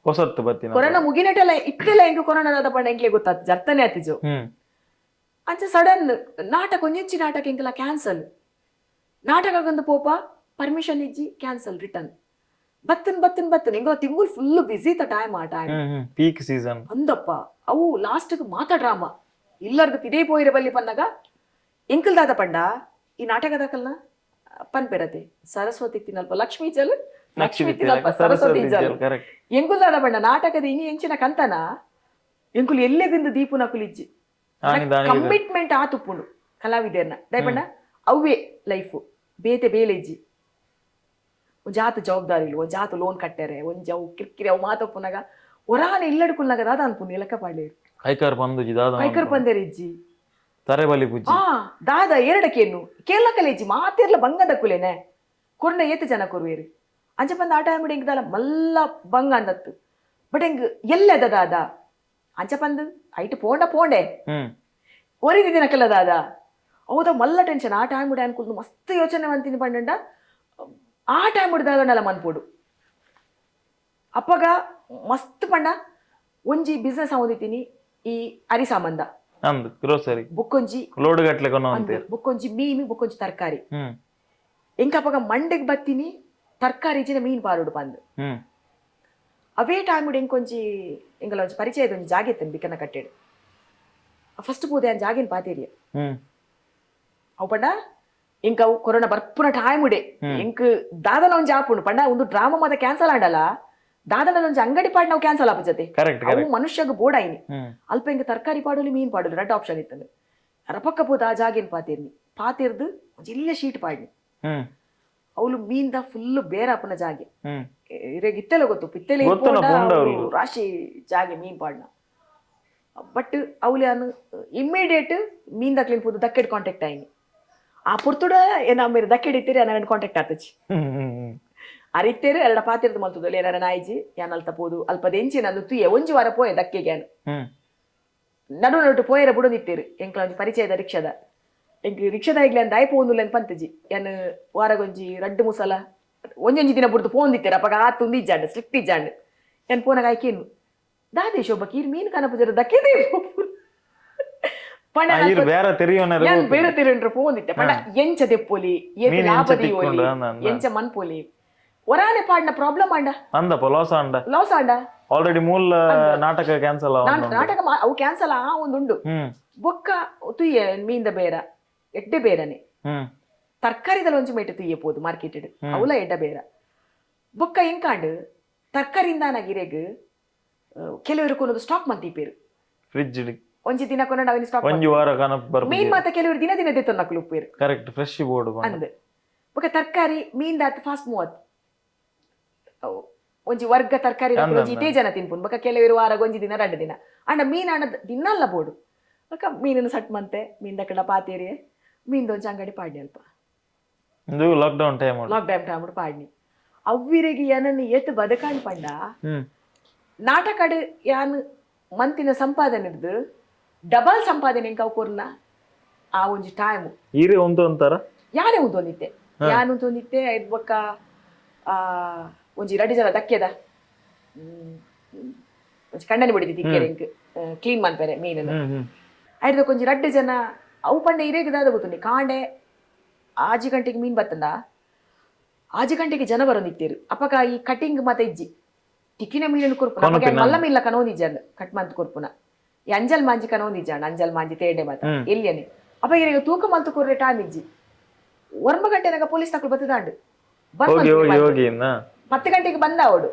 ಹೊಸತ್ತು ಬತ್ತಿನ. ಕೊರೋನಾ ಮುಗಿನಟೆಲ್ಲ ಇತ್ತೆಲ್ಲ ಎಂಕ್ ಕೊರೋನಾ ದಾದ ಪಂಡ ಎಂಕ್ಲೆ ಗೊತ್ತಾತು ಜರ್ತನೆ ಆತಿಜು. ಅಂಚ ಸಡನ್ ನಾಟಕ ಒಂಜೊಂಜಿ ನಾಟಕ ಎಂಕಲ ಕ್ಯಾನ್ಸಲ್. ನಾಟಕಗಂದು ಪೋಪ ಪರ್ಮಿಷನ್ ಇಜ್ಜಿ, ಕ್ಯಾನ್ಸಲ್, ರಿಟರ್ನ್ ಬತ್ತನ್ ಬತ್ತನ್ ಬತ್ತನ್. ಎಂಗೋ ತಿಂಗುಲ್ ಫುಲ್ ಬಿಸಿ ಇತ್ತ ಟೈಮ್ ಆ time. ಹ್ಮ್ ಹ್ಮ್ peak season. ಅಂದಪ್ಪ, ಅವು ಲಾಸ್ಟ್ಗೆ ಮಾತ ಡ್ರಾಮಾ ಇಲ್ಲರ್ದು ಪಿದೇ ಪೋಯಿರ ಬಲ್ಲಿ ಪನ್ನಗ ಎಂಕಲ್ ದಾದ ಪಂಡ ಈ ನಾಟಕದಕಲ್ನ ಪನ್ಪೆರತೆ ಸರಸ್ವತಿ ತಿನ್ನಲ್ಪ ಲಕ್ಷ್ಮೀ ಜಲ್, ಲಕ್ಷ್ಮೀ ತಿನ್ನಲ್ಪ ಸರಸ್ವತಿ ಜಲ್. ಕರೆಕ್ಟ್. ಎಂಕುಲ್ ದಾದ ಪಂಡ ನಾಟಕದ ಇನಿ ಎಂಚಿನ ಕಂತನ ಎಂಕುಲು ಎಲ್ಲೆಗಿಂದು ದೀಪು ನಕುಲಿಜ್ಜಿ. ಆನಿ ದಾನಿ. ಕಮಿಟ್ಮೆಂಟ್ ಆತುಪ್ಪುಂಡು ಕಲಾವಿದರ್ನ. ದಯಪಂಡ ಅವ್ವೇ ಲೈಫ್, ಬೇತೆ ಬೇಲೆ ಇಜ್ಜಿ. ಒಂಜಾತ ಜವಾಬ್ದಾರಿ ಇಲ್ಲ, ಒಂಜಾತ ಲೋನ್ ಕಟ್ಟಾರೆ, ಒಂಜಿ ಅವು ಕಿರ್ಕಿರಿ ಅವು ಮಾತಪ್ಪುನಾಗ ಒರಾನೆ ಇಲ್ಲಡ್ಕುಲ್ನಾಗ ದಾದ ಅನ್ಪುನು ಇಲಕ್ಕ ಪಾಡ್ಲೇರು. ಐಕಾರ್ ಬಂದುಜಿ ದಾದ. ಕೈಕರ್ ಪಂದೇರ್ ಇಜ್ಜಿ. ತರೆ ಬಲಿ ಪೂಜಿ. ಆ ದಾದ ಎರಡಕ್ಕೇನು ಕೇರಳ ಇಜ್ಜಿ ಮಾತೇರ್ಲ ಬಂಗದ ಕುಲೇನೆ ಕೊರ್ನ ಏತು ಜನ ಕೊರುವೇರು. ಅಂಚ ಬಂದ ಆಟ ಆಮಿಡಿ ಎಂಕ್ ಮಲ್ಲ ಬಂಗ ಅಂದತ್ತು. ಬಟ್ ಎಂಗ್ ಎಲ್ಲದ ದಾದ ಅಂಚ ಪಂದು ಐಟ್ ಪೋಂಡ ಪೋಂಡೆ. ಒರಿದ ದಿನಕ್ಕೆಲ್ಲ ದಾದ ಹೌದಾ ಮಲ್ಲ ಟೆನ್ಷನ್ ಆ ಟೈಮ್ ಅನ್ಕುಲ್ದು ಮಸ್ತ್ ಯೋಚನೆ ಅಂತೀನಿ ಪಂಡಂಡ ಆ ಟೈಮ್ ದಾದನಲ್ಲ ಮನ್ಪೋಡು. ಅಪ್ಪಗ ಮಸ್ತ್ ಪಂಡ ಒಂಜಿ ಬಿಸ್ನೆಸ್ ಆವೊಂದಿತ್ತೀನಿ ಈ ಅರಿ ಸಾಮಂದ. ಅಂದ್, ಗ್ರೋಸರಿ. ಬುಕ್ಕೊಂಜಿ ಲೋಡ್ ಗಟ್ಲೆ ಕೊನ ಅಂದ್, ಅಂತೀರ್. ಬುಕ್ಕೊಂಜಿ ಮೀನು, ಬುಕ್ಕೊಂಜಿ ತರಕಾರಿ. ಎಂಕ ಅಪಗ ಮಂಡೆಗ್ ಬತ್ತೀನಿ ತರಕಾರಿ ಇಜ್ಜಿನ ಮೀನ್ ಪಾರೋಡು ಪಂದ್. ಅವೇ ಟೈಮ್ ಎಂಕೊಂಜಿ ಎಂಕಲ ಒಂಜಿ ಪರಿಚಯದ ಒಂಜಿ ಜಾಗೆ ಇತ್ತೇನೆ ಬಿಕನ ಕಟ್ಟೆಡ್. ಫಸ್ಟ್ ಪೋದೆ ಆ ಜಾಗೆನ್ ಪಾತೇರಿಯ. ಅವು ಪಂಡ ಎಂಕ ಅವು ಕೊರೋನಾ ಬರ್ಪುನ ಟೈಮ್ ಉಡೆ. ಎಂಕ್ ದಾದನ ಒಂಜಿ ಆಪುಂಡು ಪಂಡ ಒಂದು ಡ್ರಾಮಾ ಮಾತ ಕ್ಯಾನ್ಸಲ್ ಆಂಡಲ, ದಾದನ ಒಂಜಿ ಅಂಗಡಿ ಪಾಡ್ ನಾವು ಕ್ಯಾನ್ಸಲ್ ಆಪು ಜೊತೆ. ಕರೆಕ್ಟ್. ಅವು ಕರೆಕ್ಟ್. ಮನುಷ್ಯಗ್ ಬೋಡಾಯಿನಿ. ಅಲ್ಪ ಎಂಕ್ ತರಕಾರಿ ಪಾಡೋಲಿ, ಮೀನ್ ಪಾಡೋಲಿ, ರಡ್ಡ್ ಆಪ್ಷನ್ ಇತ್ತಂದು. ರಪಕ್ಕ ಪೋದು ಆ ಜಾಗೆನ್ ಪಾತೇರ್ನಿ, ಪಾತೇರ್ದು ಒಂಜಿ ಇಲ್ಲೇ ಶೀಟ್ ಪಾಡ್ನಿ. ಅವಳು ಮೀನ್ದ ಫುಲ್ ಬೇರಾಪುನ ಜಾಗೆ. ಇರೆಗ್ ಇತ್ತೆಲ್ಲ ಗೊತ್ತು, ಪಿತ್ತೆಲೆ. ಗೊತ್ತುನ ಪುಂಡ ಅವ್ಲು. ರಾಶಿ ಜಾಗೆ ಮೀನ್ ಪಾಡ್ನ. ಬಟ್ ಅವಳು ಅನು ಇಮ್ಮಿಡಿಯೇಟ್ ಮೀನ್ ದಕ್ಲಿನ್ ಪೋದು ದಕ್ಕೆಡ್ ಕಾಂಟ್ಯಾಕ್ಟ್ ಆಯ್ನಿ. ಆ ಪೊರ್ತುಡ ಏನ ಮೇರೆ ದಕ್ಕೆಡ್ ಇತ್ತೀರಿ, ಅನ್ನ ಕಾಂಟ್ಯಾಕ್ಟ್ ಆತಚಿ. ಹ್ಮ್ ಹ್ಮ್ ಹ್ಮ್ ಅರಿತ್ತೇರು ಎರಡ ಪಾತಿರ್ದು ಮಲ್ತದಲ್ಲ, ಏನಾರ ನಾಯಿಜಿ ಯಾನ್ ಅಲ್ತ ಪೋದು ಅಲ್ಪದ ಎಂಚಿನ ಅಂದು ತುಯ್ಯ. ಒಂಜಿ ವಾರ ಪೋಯೆ ದಕ್ಕೆಗೆ ಯಾನ್. ನಡು ನಡು ಪೋಯೆರ ಬುಡೊಂದಿತ್ತೇರು. ಎಂಕ್ಲ ಒಂಜಿ ಪರಿಚಯದ ರಿಕ್ಷಾದ, ಎಂಕ್ ರಿಕ್ಷಾದ ಇಗ್ಲೆ ಅಂದ ಆಯ್ ಪೋಂದುಲ್ಲ ಪಂತಜಿ. ಯಾನ್ ವಾರಗೊಂಜಿ ರಡ್ಡು ಮುಸಲ ಒಂಜೊಂಜಿ ದಿನ ಬುಡ್ದು ಪೋಂದಿತ್ತೇರು. ಅಪಗ ಆತು ಇಜ್ಜಾಂಡ್, ಸ್ಟ್ರಿಕ್ಟ್ ಇಜ್ಜಾಂಡ್. ಯಾನ್ ಪೋನಾಗ ಆಯ್ಕೇನು ದಾದೆ ಶೋಭ ಕೀರ್ ಮೀನ್ ಕನಪುಜರ ದಕ್ಕೆದೇ ಪಂಡ. ಇರ್ ಬೇರೆ ತೆರಿಯೋನ. ಯಾನ್ ಬೇರೆ ತಿರುಂಡ್ರೆ ಪೋಂದಿತ್ತೆ ಪಂಡ ಎಂಚ ದೆಪ್ಪೊಲಿ, ಏತ್ ಮೀನ್ ಲಾಭ ಎಂಚ ದೀವೊಲಿ, ತಿಕ್ಕೊಂಡು, ಅಂದ, ಅಂದ. ಎಂಚ ಮನ್ಪೊಲಿ, ಒರಾನೆ ಪಾಡ್ನ ಪ್ರಾಬ್ಲಮ್ ಆಂಡ. ಅಂದಪ್ಪ, ಲಾಸ್ ಅಂಡ. ಲಾಸ್ ಆಂಡ. ಆಲ್ರೆಡಿ ಮೂಲ ನಾಟಕ ಕ್ಯಾನ್ಸಲ್. ನಾನ್ ನಾಟಕ ಅವು ಕ್ಯಾನ್ಸಲ್ ಆ ಒಂದುಂಡು. ಬೊಕ್ಕ ತುಯ್ಯ ಮೀನ್ದ ಬೇರ ಎಡ್ಡೆ ಬೇರನೆ. ತರಕಾರಿದಲ್ಲ ಒಂಜಿ ಮೇಟೆ ತುಯ್ಯ ಪೋದು ಮಾರ್ಕೆಟ್, ಅವಲ ಎಡ್ಡ ಬೇರ. ಬೊಕ್ಕ ಎಂಕಾಂಡ್ ತರಕಾರಿಯಿಂದ ಗಿರೆಗ್ ಕೆಲವರು ಕೊನೊಂದು ಸ್ಟಾಕ್ ಮಂತಿಪೇರು. ಫ್ರಿಜ್. ಒಂಜಿ ದಿನ ಕೊನಂಡ ಅವಿನ ಸ್ಟಾಕ್. ಒಂಜಿ ವಾರ ಕನಪ್ ಬರ್ಪ. ಮೀನ್ ಮಾತ ಕೆಲವರು ದಿನ ದಿನ ದೆತ್ತೊನ್ನಕುಲು ಉಪ್ಪೇರು. Correct, fresh board. ಅಂದ್, ಬೊಕ್ಕ ತರಕಾರಿ ಮೀನ್ ದಾತ್ ಫಾಸ್ಟ್ ಮೂವತ್. ಅವು ಒಂಜಿ ವರ್ಗ ತರಕಾರಿ ಅಂದ್. ಒಂಜಿ ಇಟೇ ಜನ ತಿನ್ಪುನ್. ಬೊಕ್ಕ ಕೆಲವರು ವಾರ ಒಂಜಿ ದಿನ, ರಡ್ಡು ದಿನ ಅಂಡ ಮೀನ್ ಅಣ್ಣ ದಿನಲ್ಲ ಬೋಡು. ಬೊಕ್ಕ ಮೀನನ್ನು ಸಟ್ ಮಂತೆ ಮೀನ್ ದಕ್ಕಡ ಪಾತೇರಿ ಮೀನ್ದ ಒಂಜಿ ಅಂಗಡಿ ಪಾಡ್ನಿ ಅಲ್ಪ. ಇದು lock down time. Lock down time ಪಾಡ್ನಿ. ಅವ್ವಿರಿಗೆ ಏನನ್ನು ಏತ್ ಬದಕಾಣ್ ಪಂಡ, ನಾಟಕಡ್ ಯಾನ್ ಮಂತಿನ ಸಂಪಾದನೆ ಹಿಡ್ದು ಡಬಲ್ ಸಂಪಾದನೆ ಎಂಕ ಅವು ಕೊರ್ನ ಆ ಒಂಜಿ ಟೈಮು. ಈರೆ ಒಂದು ಅಂತಾರ. ಯಾನೇ ಉಂತೊಂದಿತ್ತೆ, ಯಾನ್ ಉಂತೊಂದಿತ್ತೆ. ಐದ್ ಬೊಕ್ಕ ಒಂಜಿ ರಡ್ಡ್ ಜನ ದಕ್ಕೆದ. ಒಂಜಿ ಕಂಡನಿ ಬಡಿದಿ ತಿಕ್ಕೆರೆ ಎಂಕ್ ಕ್ಲೀನ್ ಮನ್ಪೆರೆ ಮೀನನ್ನು. ಹ್ಮ್ ಹ್ಮ್ ಐಡ್ದಕ್ಕ ಒಂಜಿ ರಡ್ಡ್ ಜನ. ಅವು ಪಂಡ ಇರೇಗ್ ದಾದ ಗೊತ್ತುಂಡಿ, ಕಾಂಡೆ 6 ಗಂಟೆಗೆ ಮೀನ್ ಬತ್ತಂದ, 6 ಗಂಟೆಗೆ ಜನ ಬರೋದಿತ್ತೇರು. ಅಪಗ ಈ ಕಟಿಂಗ್ ಮಾತ ಇಜ್ಜಿ, ತಿಕ್ಕಿನ ಮೀನನ್ನು ಕೊರ್ಪುನ. ಅಪಗ ಕೊನಪಿನ. ಮಲ್ಲ ಮೀನ್ಲ ಕನೋಂದಿಜ್ಜಾಂಡ್ ಕಟ್ ಮಂತ್ ಕೊರ್ಪುನ. ಈ ಅಂಜಲ್ ಮಾಂಜಿ ಕನೋಂದಿಜ್ಜಾಂಡ್, ಅಂಜಲ್ ಮಾಂಜಿ ತೇಡೆ ಮಾತ. ಎಲ್ಲಿಯನೆ ಅಪ ಇರೆಗ್ ತೂಕ ಮಲ್ತು ಕೊರ್ರೆ ಟೈಮ್ ಇಜ್ಜಿ. 9 ಗಂಟೆನಾಗ ಪೊಲೀಸ್ ತಕಲು ಬತ್ತದಾಂಡ್ ಬಂದ್ ಹೋಗಿ ಹೋಗಿ ಮಲ್ಪುನಿ. ಹೋಗಿ ನಾ. 10 ಗಂಟೆಗೆ ಬಂದ ಅವಡು.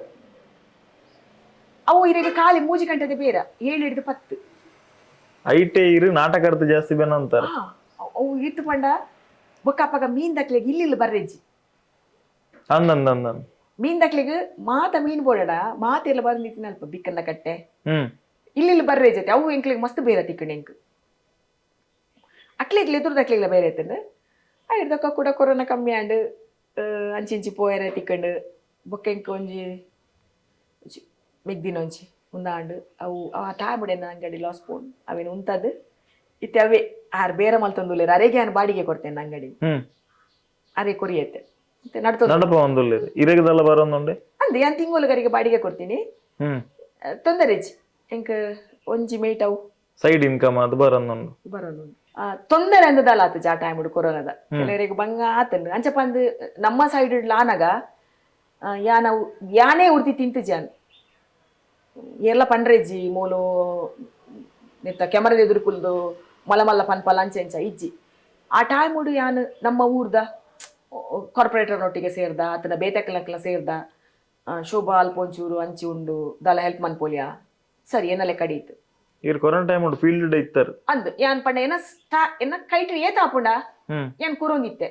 ಅವು ಇರೆಗೆ ಖಾಲಿ ಮೂಜಿ ಗಂಟೆದ ಬೇರ, 7 ಹಿಡಿದು 10. ಐಟೆ ಇರು ನಾಟಕ ಅರ್ಥ ಜಾಸ್ತಿ ಬೆನ ಅಂತಾರ. ಅವು ಇತ್ತು ಪಂಡ ಬೊಕ್ಕ ಅಪ್ಪಗ ಮೀನ್ ದಕ್ಲೆಗ್ ಇಲ್ಲಿ ಇಲ್ಲಿ ಬರ್ರೆಜ್ಜಿ. ಅಂದ್ ಅಂದ್ ಅಂದ್ ಅಂದ್. ಮೀನ್ ದಕ್ಲೆಗ್ ಮಾತ ಮೀನ್ ಬೋಡಡ ಮಾತೆಲ್ಲ ಬಂದಿತ್ತಿನ ಅಲ್ಪ ಬಿಕ್ಕನ್ನ ಕಟ್ಟೆ. ಇಲ್ಲಿ ಇಲ್ಲಿ ಬರ್ರೆ ಜೊತೆ ಅವು ಎಂಕ್ಲೆಗ್ ಮಸ್ತ್ ಬೇರೆ ತಿಕ್ಕಂಡು ಎಂಕ್ ಅಕ್ಲೆಗ್ಲ ಎದುರು ದಕ್ಲೆಗ್ಲ ಬೇರೆ ಐತಂದು. ಐಡ್ದಕ್ಕ ಕೂಡ ಕೊರೋನಾ ಕಮ್ಮಿ ಆಂಡ್, ಅಂಚಿಂಚಿ ಪೋಯರೆ ತಿಕ್ಕಂಡು. ಬೊಕ್ಕ ಎಂಕ್ ಒಂಜಿ ಒಂಜಿ ಮೆಗ್ದಿನ ಒಂಜಿ ಉಂದಾಂಡ್. ಅವು ಆ ಟೈಮ್ ಎನ್ನ ಅಂಗಡಿ ಲಾಸ್ ಪೋನ್ ಅವೇನು ಉಂತದು ಇತ್ತೆ. ಅವೇ ಆರ್ ಬೇರೆ ಮಲ್ತೊಂದುಲ್ಲೇರು. ಅರೆಗೆ ಯಾನ್ ಬಾಡಿಗೆ ಕೊಡ್ತೇನೆ ಅಂಗಡಿ. ಅರೆ ಕೊರಿಯತ್ತೆ ಮತ್ತೆ ನಡ್ತೊಂದು. ನಡಪ ಒಂದುಲ್ಲೇರು ಇರೆಗದಲ್ಲ ಬರೋಂದುಂಡೆ. ಅಂದ್, ಯಾನ್ ತಿಂಗೊಲುಗರಿಗೆ ಬಾಡಿಗೆ ಕೊಡ್ತೀನಿ. ತೊಂದರೆ ಇಜ್ಜಿ ಎಂಕ್, ಒಂಜಿ ಮೇಟ್ ಅವು. ಸೈಡ್ ಇನ್ಕಮ್ ಅದು ಬರೋಂದುಂಡು. ಬರೋನು ತೊಂದರೆ ಅಂದದಲ್ಲ ಆತು ಜಾ ಟೈಮ್ ಕೊರೋನಾದ ಕೆಲವರಿಗೆ ಬಂಗ ಆತಂಡು. ಅಂಚ ಪಂದ್ ನಮ್ಮ ಸೈಡ್ ಆನಗ ಯಾನ ಯಾನೇ ಉರ್ತಿ ತಿಂತು ಜಾನ್ ಎಲ್ಲ ಪಂಡ್ರೆಜ್ಜಿ ಮೂಲು ನೆತ್ತ ಕೆಮರದ ಎದುರು ಕುಲ್ದು ಮಲ್ಲ ಮಲ್ಲ ಪನ್ಪಲ ಅಂಚೆ ಅಂಚ ಇಜ್ಜಿ. ಆ ಟೈಮ್ ಉಡು ಯಾನ್ ನಮ್ಮ ಊರ್ದ ಕಾರ್ಪೊರೇಟರ್ನೊಟ್ಟಿಗೆ ಸೇರ್ದ, ಆತನ ಬೇತೆಕ್ಲಕ್ಲ ಸೇರ್ದ. ಶೋಭಾ ಅಲ್ಪೊಂಚೂರು ಅಂಚಿ ಉಂಡು ದಾಲ ಹೆಲ್ಪ್ ಮನ್ಪೋಲಿಯಾ, ಸರಿ ಏನಲೆ ಕಡೀತು. ಇರ್ ಕೊರೋನಾ ಟೈಮ್ ಉಂಡು ಫೀಲ್ಡ್ ಇತ್ತರ್. ಅಂದ್, ಯಾನ್ ಪಂಡ ಎನ ಸ್ಟಾ ಎನ್ನ ಕೈಟ್ ಏತಾಪುಂಡ. ಯಾನ್ ಕುರೊಂದಿತ್ತೆ.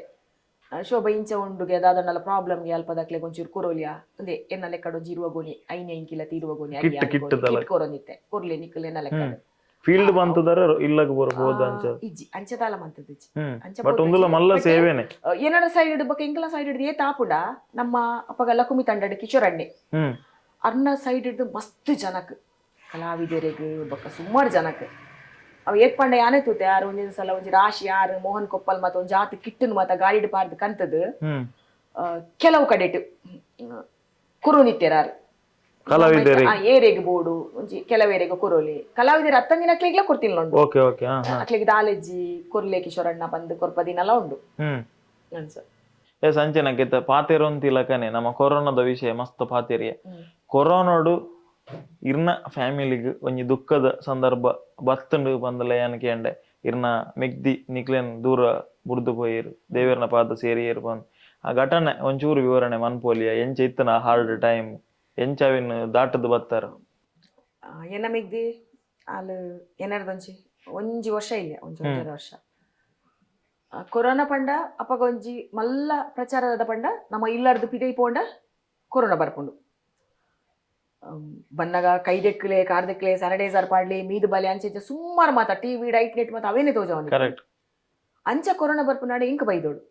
ಶೋಭಾ ಇಂಚ ಉಂಡುಗೆ ದಾದಣ್ಣಲ ಪ್ರಾಬ್ಲಮ್ಗೆ ಅಲ್ಪದಕ್ಲೆ ಒಂಚೂರು ಕೊರೋಲಿಯಾ ಅಂದೆ. ಎನ್ನ ಲೆಕ್ಕಡ್ ಒಂಜಿ 20 ಗೋಣಿ, ಐನ ಇಂಕಿಲ 20 ಗೋಣಿ. ಕಿಟ್ ಕಿಟ್ ದಲ. ಕಿಟ್ ಕೊರೊಂದಿತ್ತೆ, ಕೊರ್ಲೆ ನಿಕ್ಕಲೆ ಎನ್ನ ಲೆಕ್ಕಡ್. ಫೀಲ್ಡ್ ಬಂತದಾರ ಇಲ್ಲಗ್ ಬರ್ಬೋದು ಅಂಚ. ಇಜ್ಜಿ, ಅಂಚದಾಲ ಮಂತದ ಇಜ್ಜಿ. ಅಂಚ. ಬಟ್ ಒಂದುಲ ಮಲ್ಲ ಸೇವೆನೆ. ಏನಡ ಸೈಡ್ ಬೊಕ್ಕ ಎಂಕಲ ಸೈಡ್ ಹಿಡ್ದು ಏತಾಪುಂಡ, ನಮ್ಮ ಅಪ್ಪಗ ಲಕುಮಿ ತಂಡಡ್ ಕಿಶೋರ್ ಅಣ್ಣೆ ಅರ್ನ ಸೈಡ್ ಹಿಡ್ದು ಮಸ್ತ್ ಜನಕ್ ಕಲಾವಿದರೆಗ್ ಬೊಕ್ಕ ಸುಮಾರು ಜನಕ್ ಅವ ಏತ್ ಪಂಡ ಯಾನೇ ತೂತೆ. ಯಾರು ಒಂಜೊಂದು ಸಲ ಒಂಜಿ ರಾಶಿ ಯಾರು ಮೋಹನ್ ಕೊಪ್ಪಲ್ ಮತ್ತ ಒಂಜಿ ಆತ್ ಕಿಟ್ಟನ್ ಮಾತ ಗಾಡಿಡ್ ಪಾರ್ದ್ ಕಂತದು. ಕೆಲವು ಕಡೆಟ್ ಕುರುನಿತ್ತೆರಾರು ಕಲಾವಿದರಿಗೆ. ಏರೆಗ್ ಬೋಡು ಒಂಜಿ ಕೆಲವೇರೆಗ್ ಕೊರೊಲಿ ಕಲಾವಿದರ ಅತ್ತಂದಿನಕ್ಲೆಗ್ಲ ಕೊರ್ತಿಲ್ಲ ಉಂಡು. ಓಕೆ ಓಕೆ ಹಾ ಹಾ ಅಕ್ಲೆಗ್ ದಾಲೆಜ್ಜಿ ಕೊರ್ಲೆ ಕಿಶೋರಣ್ಣ ಬಂದು ಕೊರ್ಪ ದಿನಲ ಉಂಡು. ಅನ್ಸ. ಎಸ್, ಅಂಚೆನಕ್ಕಿತ್ತ ಪಾತೆರೊಂತಿಲಕನೆ ನಮ್ಮ ಕೊರೋನಾದ ವಿಷಯ ಮಸ್ತ್ ಪಾತೆರಿಯ. ಕೊರೋನಾಡು ಇರ್ನ ಫ್ಯಾಮಿಲಿಗ್ ಒಂಜಿ ದುಃಖದ ಸಂದರ್ಭ ಬತ್ತುಂಡು ಪಂದಲ ಯಾನ್ ಕೇಂಡೆ. ಇರ್ನ ಮೆಗ್ದಿ ನಿಕ್ಲೆನ್ ದೂರ ಬುಡ್ದು ಪೋಯೆರ್, ದೇವೆರ್ನ ಪಾದ ಸೇರಿಯೆರ್ ಪಂದ್. ಆ ಘಟನೆ ಒಂಚೂರು ವಿವರಣೆ ಮನ್ಪೋಲಿಯ? ಎಂಚ ಇತ್ತನ ಹಾರ್ಡ್ ಟೈಮ್, ಎಂಚ ಅವಿನ್ ದಾಟದು ಬತ್ತಾರ? ಎನ್ನ ಮೆಗ್ದಿ ಆಲ್ ಎನ್ನರ್ದೊಂಜಿ ಒಂಜಿ ವರ್ಷ ಇಲ್ಲ, ಒಂಜಿ ಒಂಜರ ವರ್ಷ. ಕೊರೋನಾ ಪಂಡ ಅಪಗ ಒಂಜಿ ಮಲ್ಲ ಪ್ರಚಾರದ ಪಂಡ ನಮ್ಮ ಇಲ್ಲರ್ದು ಪಿದೈ ಪೋಂಡ ಕೊರೋನಾ ಬರ್ಪುಂಡು. ಬನ್ನಗ ಕೈ ದೆಕ್ಕಲೆ, ಕಾರ್ ದೆಕ್ಕಲೆ, ಸ್ಯಾನಿಟೈಸರ್ ಪಾಡ್ಲಿ, ಮೀದು ಬಲೆ, ಅಂಚೆ ಇಂಚ ಸುಮಾರು ಮಾತ ಟಿವಿ ಡೈಟ್ ನೆಟ್ ಮಾತ ಅವೇನೆ ತೋಜವನಿ. ಅಂಚ ಕೊರೋನಾ ಬರ್ಪುನಾಡೆ ಇಂಕ್ ಬೈದೋಡು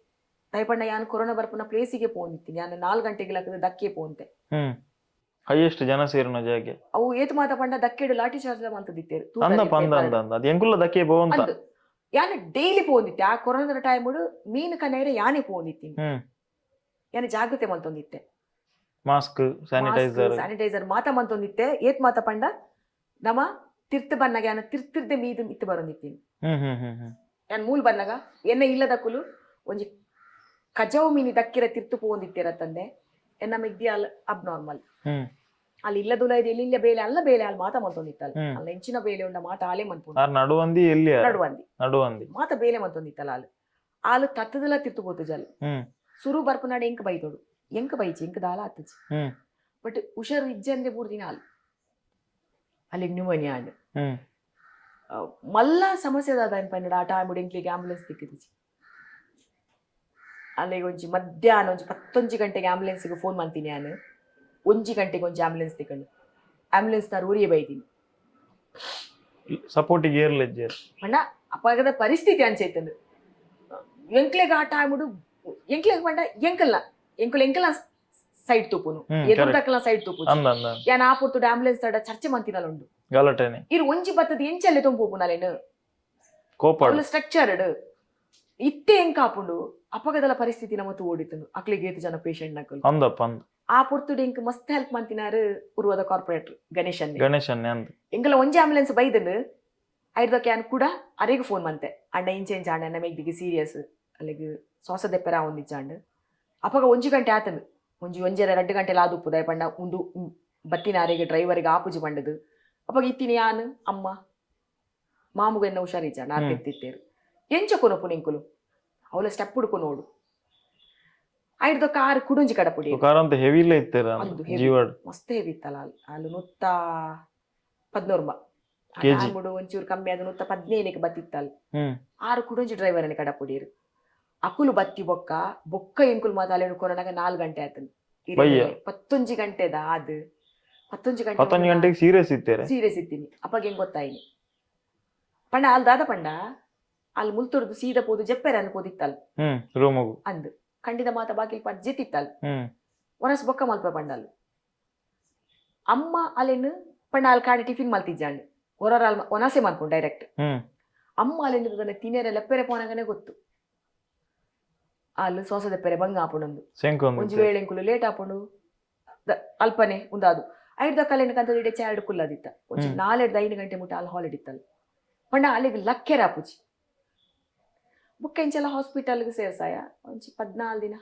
ದಯಪಂಡ ಯಾನ್ ಕೊರೋನಾ ಬರ್ಪುನ ಪ್ಲೇಸಿಗೆ ಪೋಂದಿತ್ತೀನಿ. ಯಾನ್ 4 ಗಂಟೆಗೆ ಲಕ್ಕದ ದಕ್ಕೆ ಪೋಂತೆ. ಹೈಯೆಸ್ಟ್ ಜನ ಸೇರುನ ಜಾಗೆ. ಅವು ಏತ್ ಮಾತ ಪಂಡ ದಕ್ಕೆಡು ಲಾಠಿ ಚಾರ್ಜ್ ಮಂತದಿತ್ತೇರು. ಅಂದ ಪಂದ ಅಂದ ಅಂದ ಅದು ಎಂಕುಲ್ಲ ದಕ್ಕೆ ಪೋವಂತ. ಅಂದ್ ಯಾನ್ ಡೈಲಿ ಪೋಂದಿತ್ತೆ. ಆ ಕೊರೋನಾದ ಟೈಮ್ ಮೀನು ಕನೇರೆ ಯಾನೇ ಪೋಂದಿತ್ತೀನಿ. ಯಾನ್ ಜಾಗ್ರತೆ ಮಂತೊಂದಿತ್ತೆ. Mask, sanitiser. ಸ್ಯಾನಿಟೈಸರ್ ಮಾತ ಮಂತೊಂದಿತ್ತೆ. ಏತ್ ಮಾತ ಪಂಡ ನಮ ತಿರ್ತ್ ಬನ್ನಗ ಯಾನ್ ತಿರ್ತಿರ್ದೆ ಮೀದು ಮಿತ್ತು ಬರೊಂದಿತ್ತೀನಿ. ಹ್ಮ್ ಹ್ಮ್ ಹ್ಮ್ ಹ್ಮ್ ಯಾನ್ ಮೂಲ್ ಬನ್ನಗ ಎನ್ನ ಇಲ್ಲದಕುಲು ಒಂಜಿ ಕಜವು ಮೀನಿ ದಕ್ಕಿರ ತಿರ್ತು ಪೋಂದಿತ್ತೀರ ತಂದೆ. ಎನ್ನ ಮಿಗ್ದಿ ಅಲ್ ಅಬ್ನಾರ್ಮಲ್. ಅಲ್ಲಿ ಇಲ್ಲದುಲ ಇದು ಎಲ್ಲಿಲ್ಲ ಬೇಲೆ ಅಲ್ಲ ಬೇಲೆ ಅಲ್ಲಿ ಮಾತ ಮಂತೊಂದಿತ್ತಲ್ಲ. ಅಲ್ಲ ಎಂಚಿನ ಬೇಲೆ ಉಂಡ ಮಾತ ಆಲೆ ಮನ್ಪುಂಡು. ಆರ್ ನಡುವಂದಿ ಎಲ್ಲಿ? ನಡುವಂದಿ. ನಡುವಂದಿ. ಮಾತ ಬೇಲೆ ಮಂತೊಂದಿತ್ತಲ್ಲ. ಆಲ್ ಆಲು ತತ್ತದಲ ತಿರ್ತು ಪೋತು ಜಲ್. ಸುರು ಬರ್ಪುನಾಡೆ ಎಂಕ್ ಬೈದೋಡು, ಎಂಕ್ ಬೈಚಿ, ಎಂಕ್ ದಾಲ ಆತುಜಿ. ಬಟ್ ಹುಷಾರು ಇಜ್ಜಂದೆ ಬೂರ್ದಿನ ಆಲ್ ಅಲ್ಲಿಗೆ ನ್ಯೂಮೋನಿಯಾ ಆಂಡ್. ಮಲ್ಲ ಸಮಸ್ಯೆ ದಾದ ಪಂಡ ಆ ಟೈಮ್ ಎಂಕ್ಲಿಗೆ ಆಂಬುಲೆನ್ಸ್ ತಿಕ್ಕಿದಿಜಿ. ಅಲ್ಲಿಗೆ ಒಂಜಿ ಮಧ್ಯಾಹ್ನ ಒಂಜಿ 11 ಗಂಟೆಗೆ ಆಂಬುಲೆನ್ಸ್ಗೆ ಫೋನ್ ಮಾಡ್ತೀನಿ ನಾನು. 1 ಗಂಟೆಗೆ ಒಂಜಿ ಆಂಬುಲೆನ್ಸ್ ತಿಕ್ಕಂಡು ಆಂಬುಲೆನ್ಸ್ ತಾರು ಊರಿಗೆ ಬೈದೀನಿ. ಸಪೋರ್ಟಿಗೆ ಏರ್ಲೆಜ್ಜೇರ್. ಪಂಡ ಅಪಗದ ಪರಿಸ್ಥಿತಿ ಅಂಚೈತಂದು. ಎಂಕ್ಲೆಗ್ ಆ ಟೈముಡು ಎಂಕ್ಲೆಗ್ ಪಂಡ ಎಂಕಲ್ನ ಎಂಕುಲು ಎಂಕಲ್ನ ಸೈಡ್ ತೂಪುನು, ಎದುರು ಸೈಡ್ ತೂಪು. ಅಂದ ಅಂದ. ಯಾನ್ ಆ ಪೊರ್ತುಡು ಆಂಬುಲೆನ್ಸ್ ತಡ ಚರ್ಚೆ ಮಂತಿನಲ ಉಂಡು. ಗಲಾಟೆನೆ. ಇರು ಒಂಜಿ ಬತ್ತದ ಎಂಚಲ್ಲೆ ತೊಂಪುಪುನಲೇನು. ಕೋಪಾಡು. ಅವ್ಲು ಸ್ಟ್ರಕ್ಚರ್ಡ್ ಇತ್ತೆ ಎಂಕ ಆಪುಂಡು. ಅಪಗದಲ ಪರಿಸ್ಥಿತಿ ನಮ್ಮ ಓಡಿತನು ಅಕ್ಲಿಗೆ ಏತು ಜನ ಪೇಷಂಟ್ ನಕಲು. ಅಂದಪ್ಪ ಅಂದ. ಆ ಪೊರ್ತುಡು ಎಂಕ್ ಮಸ್ತ್ ಹೆಲ್ಪ್ ಮಂತಿನಾರು ಉರ್ವದ ಕಾರ್ಪೊರೇಟರ್ ಗಣೇಶ್ ಅನ್ನೆ. ಗಣೇಶ್ ಅನ್ನೆ ಅಂದ. ಎಂಕಲ ಒಂಜಿ ಆಂಬುಲೆನ್ಸ್ ಬೈದನು. ಐರ್ದಕ್ಕೆ ಯಾನ್ ಕೂಡ ಅರೆಗ್ ಫೋನ್ ಮಂತೆ, ಅಣ್ಣ ಇಂಚೆ ಇಂಚ ಅಣ್ಣ, ನಮ್ಮ ಮೆಗ್ದಿಗೆ ಸೀರಿಯಸ್, ಅಲ್ಲಿಗೆ ಶ್ವಾಸ ದೆಪ್ಪೆರ ಒಂದಿಚ್ಚಾಂಡ್. ಅಪಗ 1 ಗಂಟೆ ಆತನು, ಒಂಜಿ ಒಂಜರ 2 ಗಂಟೆ ಲಾದುಪ್ಪು ದಯ ಪಂಡ ಉಂದು ಬತ್ತಿನ ಅರೆಗೆ ಡ್ರೈವರಿಗೆ ಆಪುಜಿ ಪಂಡದು. ಅಪಗ ಇತ್ತಿನ ಯಾನ್ ಅಮ್ಮ ಮಾಮುಗ ಎನ್ನ ಹುಷಾರಿಜ್ಜಾಂಡ್ ಆರ್ ತೆತ್ತಿತ್ತೇರು. ಎಂಚ ಕೊನೊಪು ನಿಂಕುಲು ಅವಳ ಸ್ಟೆಪ್ ಹುಡ್ಕೊನೋಡು ಐರ್ದ ಕಾರ್ ಕುಡುಂಜಿ ಕಡಪುಡಿ. ಕಾರಂತ ಹೆವಿ ಇಲ್ಲ ಇತ್ತೀರ. ಅಂದು heavy. ಜೀವಡ್. ಮಸ್ತ್ ಹೆವಿ ಇತ್ತಲ್ಲ. ಅಲ್ಲಿ ಅಲ್ಲಿ 111 KG. ಮುಡು ಒಂಚೂರು ಕಮ್ಮಿ ಅದು 115ಕ್ಕೆ ಬತ್ತಿತ್ತಲ್ಲ. 6 ಕುಡುಂಜಿ ಡ್ರೈವರ್ ಅನ್ನ ಕಡಪುಡಿರು. ಅಕುಲು ಬತ್ತಿ ಬೊಕ್ಕ ಬೊಕ್ಕ ಎಂಕುಲು ಮಾತ ಕೊರೋನಾಗ 4 ಗಂಟೆ ಆತನು. ಬಯ್ಯ. 11 ಗಂಟೆದ ಅದು 11 ಗಂಟೆ. 11 ಗಂಟೆಗೆ ಸೀರಿಯಸ್ ಇತ್ತೀರ? ಸೀರಿಯಸ್ ಇತ್ತೀನಿ. ಅಪ್ಪಾಗ ಹೆಂಗ್ ಗೊತ್ತಾಯಿನಿ ಪಂಡ ಅಲ್ಲಿ ದಾದ ಪಂಡ ಅಲ್ಲಿ ಮುಲ್ತುರ್ದು ಸೀದಾ ಪೋದು ಜಪ್ಪೆರ ಅನ್ಕೋದಿತ್ತಲ್. ರೂಮಗು. ಅಂದ್ ಖಂಡಿತ ಮಾತ ಬಾಕಿಲ್ ಪಾಡ್ ಜೆತ್ತಿತ್ತಲ್. ಒನಸ್ ಬೊಕ್ಕ ಮಲ್ಪ ಪಂಡಲ್ ಅಮ್ಮ ಅಲೆನ್ ಪಂಡ ಅಲ್ಲಿ ಕಾಡೆ ಟಿಫಿನ್ ಮಲ್ತಿಜ್ಜಾಂಡ್ ಹೊರರ ಅಲ್ ಒನಸೆ ಮಲ್ಪುಂಡು ಡೈರೆಕ್ಟ್. ಅಮ್ಮ ಅಲೆನ್ ತಿನೇರೆ ಲೆಪ್ಪೆರೆ ಪೋನಗನೆ ಗೊತ್ತು ಅಲ್ಲಿ ಸೋಸದೆಪ್ಪೆರೆ ಬಂಗ ಆಪುಂಡೊಂದು. ಸೆಂಕೊಂದು. ಒಂಜಿ ವೇಳೆ ಎಂಕುಲು ಲೇಟ್ ಆಪುಂಡು ಅಲ್ಪನೆ ಉಂದಾದು ಐಡ್ದ ಕಲೆನ ಕಂತದ ಇಡೆ ಚಾರ್ಡ್ ಕುಲ್ಲದಿತ್ತ ಒಂಜಿ 4ರ್ದು 5 ಗಂಟೆ ಮುಟ್ಟ ಅಲ್ಲಿ ಹಾಲಿಡ್ ಇತ್ತಲ್ಲ. ಪಂಡ ಅಲ್ಲಿಗೆ ಲಕ್ಕೆರ ಆಪುಜಿ. ಬುಕ್ಕ ಇಂಚೆಲ್ಲ ಹಾಸ್ಪಿಟಲ್ಗೆ ಸೇರ್ಸಾಯ ಒಂಜಿ 14 ದಿನ.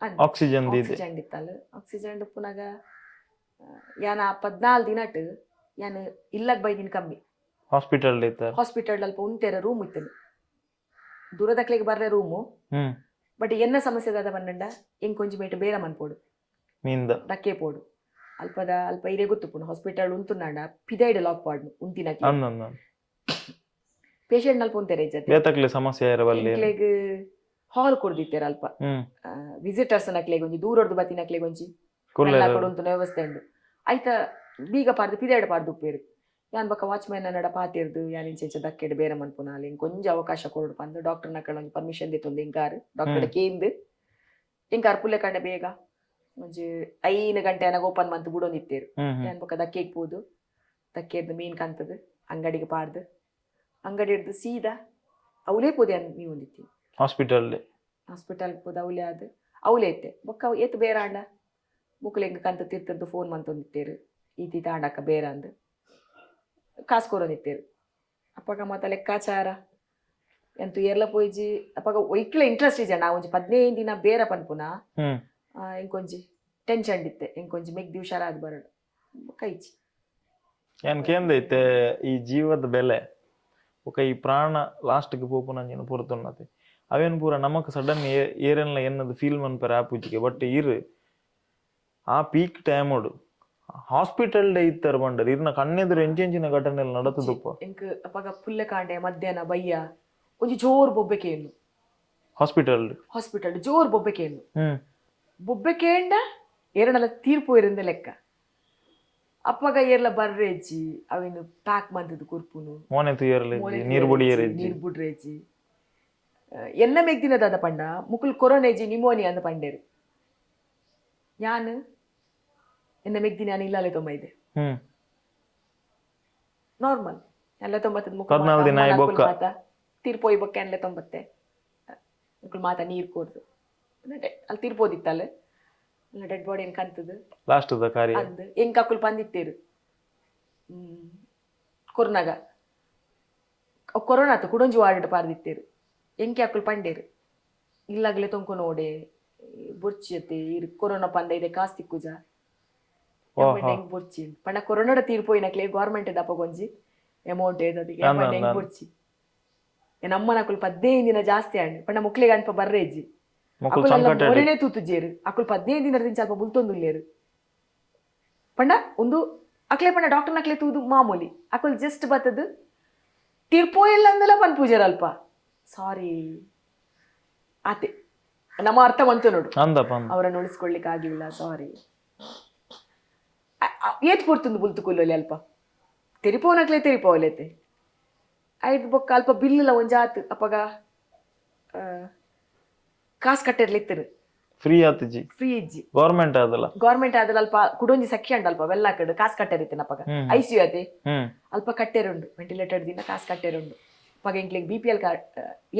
ಅಂದ್. ಆಕ್ಸಿಜನ್ ಇದೆ. ಆಕ್ಸಿಜನ್ ಇತ್ತಲ್ಲ. ಆಕ್ಸಿಜನ್ ಪುನಗ ಯಾನ 14 ದಿನಟ್ ಯಾನ್ ಇಲ್ಲಗ್ ಬೈದಿನ ಕಮ್ಮಿ. ಹಾಸ್ಪಿಟಲ್ ಇತ್ತಾರೆ. ಹಾಸ್ಪಿಟಲ್ ಅಲ್ಪ ಉಂತೇರ ರೂಮ್ ಇತ್ತನು, ದೂರದಕ್ಲೆಗ್ ಬರ್ರೆ ರೂಮು. ಬಟ್ ಎನ್ನ ಸಮಸ್ಯೆ ದಾದ ಬಂದಂಡ ಎಂಕ್ ಒಂಜಿ ಮೇಟ್ ಬೇರ ಮನ್ಪೋಡು. ಮೀನ್ದ. ಡಕ್ಕೆ ಪೋಡು ಅಲ್ಪದ ಅಲ್ಪ ಇರೆ ಗೊತ್ತುಪುಂಡು. Hospital ಉಂತುನಾಂಡ ಪಿದೈಡ್ lock ಪಾಡ್ನು ಉಂತಿನಕ್ಕೆ. ಅಂದ ಅಂದ. ಪೇಷಂಟ್ ಅಲ್ಪ ಉಂತೇರೆ ಇಜ್ಜತೆ. ಬೇತಕ್ಲೆ ಸಮಸ್ಯೆ ಇರವಲ್ಲಿ. ಎಂಕ್ಲೆಗ್ ಹಾಲ್ ಕೊಡ್ದಿತ್ತೇರ ಅಲ್ಪ. ವಿಸಿಟರ್ಸ್ ನಕ್ಲೆಗ್ ಒಂಜಿ ದೂರೊರ್ದು ಬತ್ತಿನಕ್ಲೆಗ್ ಒಂಜಿ ಕುಲ್ಲೆರ. ಕೊಡುಂತುನ ವ್ಯವಸ್ಥೆ ಉಂಡು. ಐತ ಬೀಗ ಪಾಡ್ದು ಪಿದೈಡ್ ಪಾಡ್ದು ಉಪ್ಪೇರು. ಯಾನ್ ಬೊಕ್ಕ ವಾಚ್ಮ್ಯಾನ್ ನಡ ಪಾತಿರ್ದು ಯಾನ್ ಇಂಚ ಇಂಚ ದಕ್ಕೆಡ್ ಬೇರೆ ಮನ್ಪುನ ಅಲ್ಲಿ ಇಂಕ್ ಒಂಜಿ ಅವಕಾಶ ಕೊರಡು ಪಂದು ಡಾಕ್ಟರ್ ನಕಳ ಒಂಜಿ ಪರ್ಮಿಷನ್ ದೆತ್ತೊಂದು ಇಂಕಾರು ಡಾಕ್ಟರ್ ಕೇಂದ್ ಇಂಕಾರು ಪುಲ್ಲೆ ಕಂಡ ಬೇಗ ಒಂಜಿ 5 ಗಂಟೆ ಅನಗ ಓಪನ್ ಮಂತ್ ಬುಡೊಂದಿತ್ತೇರು. ಹ್ಮ್ ಹ್ಮ್ ಯಾನ್ ಬೊಕ್ಕ ದಕ್ಕೆಗ್ ಪೋದು ದಕ್ಕೆರ್ದು ಮೀನ್ ಕಂತದು ಅಂಗಡಿಗೆ ಪಾಡ್ದು ಅಂಗಡಿ ಹಿಡ್ದು ಸೀದಾ ಅವಲೇ ಪೋದು ಯಾನ್ ಮೀ ಉಂದಿತ್ತಿ. ಹಾಸ್ಪಿಟಲ್. ಹಾಸ್ಪಿಟಲ್ ಪೋದು ಅವಲೇ ಅದು ಅವಲೇ ಇತ್ತೆ ಬೊಕ್ಕ ಏತ್ ಬೇರೆ ಆಂಡ ಮುಕುಲು ಎಂಕ್ ಕಂತ ತಿರ್ತದ್ದು ಫೋನ್ ಮಂತೊಂದಿತ್ತೇರು ಈತಿ ತಾಂಡಕ್ಕ ಬೇರಂದು ಕಾಸು ಕೊರೊಂದಿತ್ತೇರು. ಅಪ್ಪಗ ಮಾತ ಲೆಕ್ಕಾಚಾರ ಎಂತು ಏರ್ಲ ಪೋಯಿಜಿ. ಅಪ್ಪಗ ಒಯ್ಕ್ಲ ಇಂಟ್ರೆಸ್ಟ್ ಇಜ್ಜ. ನಾ ಒಂಜಿ 15 ದಿನ ಬೇರ ಪನ್ಪುನ. ಎಂಕೊಂಜಿ ಟೆನ್ಷನ್ ಇತ್ತೆ, ಎಂಕೊಂಜಿ ಮೆಗ್ದಿ ಹುಷಾರಾದ್ ಬರಡು ಕೈಚಿ. ಏನ್ ಕೇಂದೈತೆ ಈ ಜೀವದ ಬೆಲೆ ಬೊಕ ಈ ಪ್ರಾಣ ಲಾಸ್ಟ್ಗೆ ಪೋಪುನಂಚಿನ ಪೊರ್ತುನ್ನತೆ ಅವೇನ್ ಪೂರ ನಮಕ್ ಸಡನ್ ಏರೆನ್ಲ ಎನ್ನದು ಫೀಲ್ ಮನ್ಪೆರೆ ಆಪುಜಿಗೆ. ಬಟ್ ಇರ್ ಆ ಪೀಕ್ ಟೈಮುಡು ಹಾಸ್ಪಿಟಲ್ ಡೇ ಇತ್ತರ ಬಂಡರ್ ಇರ್ನ ಕಣ್ಣೆದುರು ಎಂಚೆಂಚಿನ ಘಟನೆ ನಡತುದುಪ್ಪ. ಎಂಕ್ ಅಪಗ ಪುಲ್ಲೆ ಕಾಂಡೆ ಮಧ್ಯಾಹ್ನ ಬಯ್ಯ ಒಂಜಿ ಜೋರ್ ಬೊಬ್ಬೆ ಕೇನು. ಹಾಸ್ಪಿಟಲ್? ಹಾಸ್ಪಿಟಲ್ ಜೋರ್ ಬೊಬ್ಬೆ ಕೇನು. ಬೊಬ್ಬೆ ಕೇಂಡ ಏರನಲ ತೀರ್ಪು ಇರಂದ ಲೆಕ್ಕ. ಅಪ್ಪಗ ಏರ್ಲ ಬರ್ರೇಜಿ, ಅವಿನ ಪ್ಯಾಕ್ ಮಂತದ್ದು ಕೊರ್ಪುನು. ಮೋನೆ ತುಯರ್ಲೆ ನೀರ್ ಬುಡಿಯರೆಜ್ಜಿ. ನೀರ್ ಬುಡ್ರೇಜಿ. ಎನ್ನ ಮೆಗ್ದಿನದಾದ ಪಂಡ ಮುಕುಲ್ ಕೊರೋನೆಜಿ, ನಿಮೋನಿಯಾ ಅಂದ ಪಂಡೇರು. ಯಾನ್ ಎನ್ನ ಮೆಗ್ದಿನ ಯಾನ್ ಇಲ್ಲಾಲೆ ತೊಂಬೈದೆ. ನಾರ್ಮಲ್ ಎಲ್ಲ ತೊಂಬತ್ತದ. 14 ದಿನ ಆಯ್ ಬೊಕ್ಕ. ತೀರ್ಪೋಯ್ ಬೊಕ್ಕ ಎಲ್ಲ ತೊಂಬತ್ತೆ. ಮುಕುಲ್ ಮಾತ ನೀರ್ ಕೊರ್ದು ಅಲ್ಲಿ ತೀರ್ಪೋದಿತ್ತಲ್ಲ, ಡೆಡ್ ಬಾಡಿ ಏನ್ ಕಂತದು. ಲಾಸ್ಟ್ ದ ಕಾರ್ಯ. ಅಂದ್ ಎಂಕ್ ಅಕುಲ್ ಪಂದಿತ್ತೇರು ಕೊರ್ನಾಗ ಅವ್ ಕೊರೋನಾ ಆತು, ಕುಡೊಂಜಿ ವಾರ್ಡ್ ಪಾರ್ದಿತ್ತೇರು. ಎಂಕೆ ಅಕುಲ್ ಪಂಡೇರು ಇಲ್ಲಾಗಲೇ ತೊಂಕು ನೋಡೆ ಬೊರ್ಚಿ ಅತ್ತೆ, ಇರ್ ಕೊರೋನಾ ಪಂದ ಇದೆ ಕಾಸ್ ತಿಕ್ಕುಜ. ಹೆಂಗ್ ಬೊರ್ಚಿ ಪಂಡ ಕೊರೋನಾಡ ತೀರ್ಪೋಯಿನಕ್ಲೆ ಗೌರ್ಮೆಂಟ್ ದಪ್ಪಗೊಂಜಿ ಅಮೌಂಟ್ ಏದದಿಗೆ. ಅಂದ್ ಹೆಂಗ್ ಅಂದ್. ಬೊರ್ಚಿ ನಮ್ಮನ ಅಕುಲ್ 15 ದಿನ ಜಾಸ್ತಿ ಆಂಡ್ ಪಂಡ ಮುಕ್ಲೆಗ್ ಅನ್ಪ ಬರ್ರೇಜಿ. ಮೊಕುಲ್ ಅಕುಲೆಲ್ಲ ಸಂಕಟ. ಮೊರೆನೆ ತೂತುಜೇರು. ಅಕುಲ್ 15 ದಿನದಿಂದ ಅಲ್ಪ ಬುಲ್ತೊಂದುಲ್ಲೇರು. ಪಂಡ ಒಂದು ಅಕ್ಲೆ ಪಂಡ ಡಾಕ್ಟರ್ ನಕ್ಲೆ ತೂದು ಮಾಮೂಲಿ ಅಕುಲ್ ಜಸ್ಟ್ ಬತ್ತದು ತೀರ್ಪೋಯಿಲ್ಲ ಅಂದಲ ಪನ್ಪೂಜೆರ್ ಅಲ್ಪ ಸಾರಿ ಆತೆ. ನಮ್ಮ ಅರ್ಥ ಮಂತು ನೋಡು. ಅಂದಪ್ಪ ಅಂದ. ಅವರನ್ನು ಉಳಿಸ್ಕೊಳ್ಳಿಕ್ಕೆ ಆಗ್ಲಿಲ್ಲ, ಸಾರಿ. ಏತ್ ಪೊರ್ತುಂದು ಬುಲ್ತು ಕುಲ್ಲೊಲಿ ಅಲ್ಪ ತೆರಿಪೋನಕ್ಲೆ ತೆರಿಪೋವಲೇತೆ. ಐದು ಬೊಕ್ಕ ಅಲ್ಪ ಬಿಲ್ಲುಲ ಒಂಜಾತ್ ಅಪಗ ಕಾಸು ಕಟ್ಟೆರ್ಲಿತ್ತರು. ಫ್ರೀ ಆತಿಜಿ? ಫ್ರೀ ಇಜ್ಜಿ. ಗೌರ್ಮೆಂಟ್ ಆದಲ್ಲ? ಗೌರ್ಮೆಂಟ್ ಆದಲ್ಲ. ಅಲ್ಪ ಕುಡೊಂಜಿ ಸಖ್ಯ ಉಂಡು ಅಲ್ಪ ವೆಲ್ಲ ಕಡೆ ಕಾಸು ಕಟ್ಟೆರಿತ್ತೇನೆ ಅಪಗ. ಐಸಿಯು ಅತೆ. ಅಲ್ಪ ಕಟ್ಟೆರುಂಡು, ವೆಂಟಿಲೇಟರ್ ದಿನ ಕಾಸು ಕಟ್ಟೆರುಂಡು. ಅಪಗ ಎಂಕ್ಲೆಗ್ BPL card,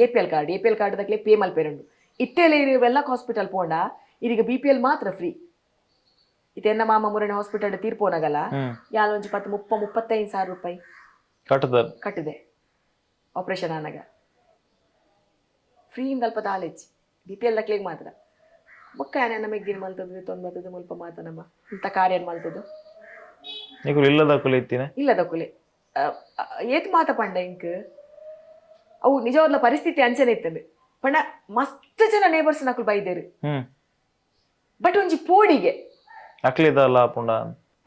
APL card, APL card ದಕ್ಲೆ pay ಮಲ್ಪೆರುಂಡು. ಇತ್ತೆಲೆ ವೆಲ್ಲಕ್ ಹಾಸ್ಪಿಟಲ್ ಪೋಂಡ ಇದೀಗ ಬಿಪಿಎಲ್ ಮಾತ್ರ ಫ್ರೀ. ಇತ್ತೆ ಎನ್ನ ಮಾಮ ಮುರಣ ಹಾಸ್ಪಿಟಲ್ ತೀರ್ಪೋನಾಗಲ್ಲ ಯಾಲ್ ಒಂಜಿ ಪತ್ತು ಮುಪ್ಪ 35 ಸಾವಿರ ರೂಪಾಯಿ ಕಟ್ಟದಾರ. ಕಟ್ಟಿದೆ ಆಪರೇಷನ್ ಆನಾಗ. ಫ್ರೀ ಇಂದ ಅಲ್ಪ ದಾಲೆಜ್ಜಿ, ಬಿಪಿಎಲ್ ದಕ್ಲೆಗ್ ಮಾತ್ರ. ಬೊಕ್ಕ ನಮಗೆ ದಿನ ಮಲ್ತದ್ದು ತೊಂಬತ್ತದ ಮುಲ್ಪ ಮಾತ ನಮ್ಮ ಇಂಥ ಕಾರ್ಯ ಮಲ್ತದ್ದು. ನಿಕುಲು ಇಲ್ಲದಕುಲು ಇತ್ತಿನ? ಇಲ್ಲ ದಕ್ಕುಲೆ ಏತ್ ಮಾತ ಪಂಡ ಇಂಕ್ ಅವು ನಿಜವಾದ್ಲ ಪರಿಸ್ಥಿತಿ ಅಂಚನೆ ಇತ್ತಂದು ಪಂಡ ಮಸ್ತ್ ಜನ ನೇಬರ್ಸ್ ನಕುಲು ಬೈದೇರು. ಬಟ್ ಒಂಜಿ ಪೋಡಿಗೆ. ಅಕ್ಲಿದಲ್ಲ ಪುಂಡ.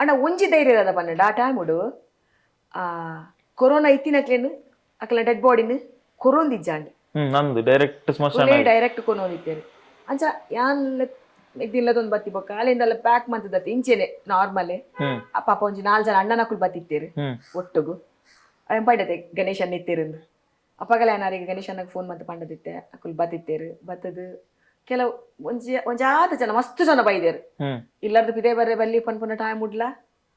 ಅಣ್ಣ ಒಂಜಿ ಧೈರ್ಯ ದಾದ ಪನ್ನಡ, ಆ ಟೈಮುಡು ಆ ಕೊರೋನಾ ಇತ್ತಿನಕ್ಲೇನು ಅಕ್ಲ ಡೆಡ್ ಬಾಡಿನ ಕೊರೊಂದಿಜ್ಜಾಂಡ್. ನಂದು ಡೈರೆಕ್ಟ್ ಸ್ಮಶಾನ. ಡೈರೆಕ್ಟ್ ಕೊನೊಂದಿತ್ತೇರು. ಅಂಚ ಯಾನ್ ಇಲ್ಲದೊಂದು ಬತ್ತಿ ಬೊಕ್ಕ ಅಲ್ಲಿಂದೆಲ್ಲ ಪ್ಯಾಕ್ ಮಂತದತ್ತೆ ಇಂಚೆನೆ ನಾರ್ಮಲ್. ಆ ಪಾಪ ಒಂಜಿ ನಾಲ್ ಜನ ಅಣ್ಣನಕುಲು ಬತ್ತಿತ್ತೇರು. ಒಟ್ಟುಗು ಅಯ್ಯನ್ ಪಂಡತೆ ಗಣೇಶನ್ ಇತ್ತೇರಿಂದು. ಅಪ್ಪಗಲ ಏನಾರಿಗೆ ಗಣೇಶನಿಗೆ ಫೋನ್ ಮಂತ್ ಪಂಡದಿತ್ತೆ. ಅಕುಲು ಬತ್ತಿತ್ತೇರು. ಬತ್ತದು ಕೆಲವು ಒಂಜಿ ಒಂಜಾತ ಜನ ಮಸ್ತ್ ಜನ ಬೈದೇರು. ಇಲ್ಲರ್ದು ಪಿದೆ ಬರ್ರೆ ಬಲ್ಲಿ ಪನ್ಪುನ ಟೈಮ್ ಉಡ್ಲ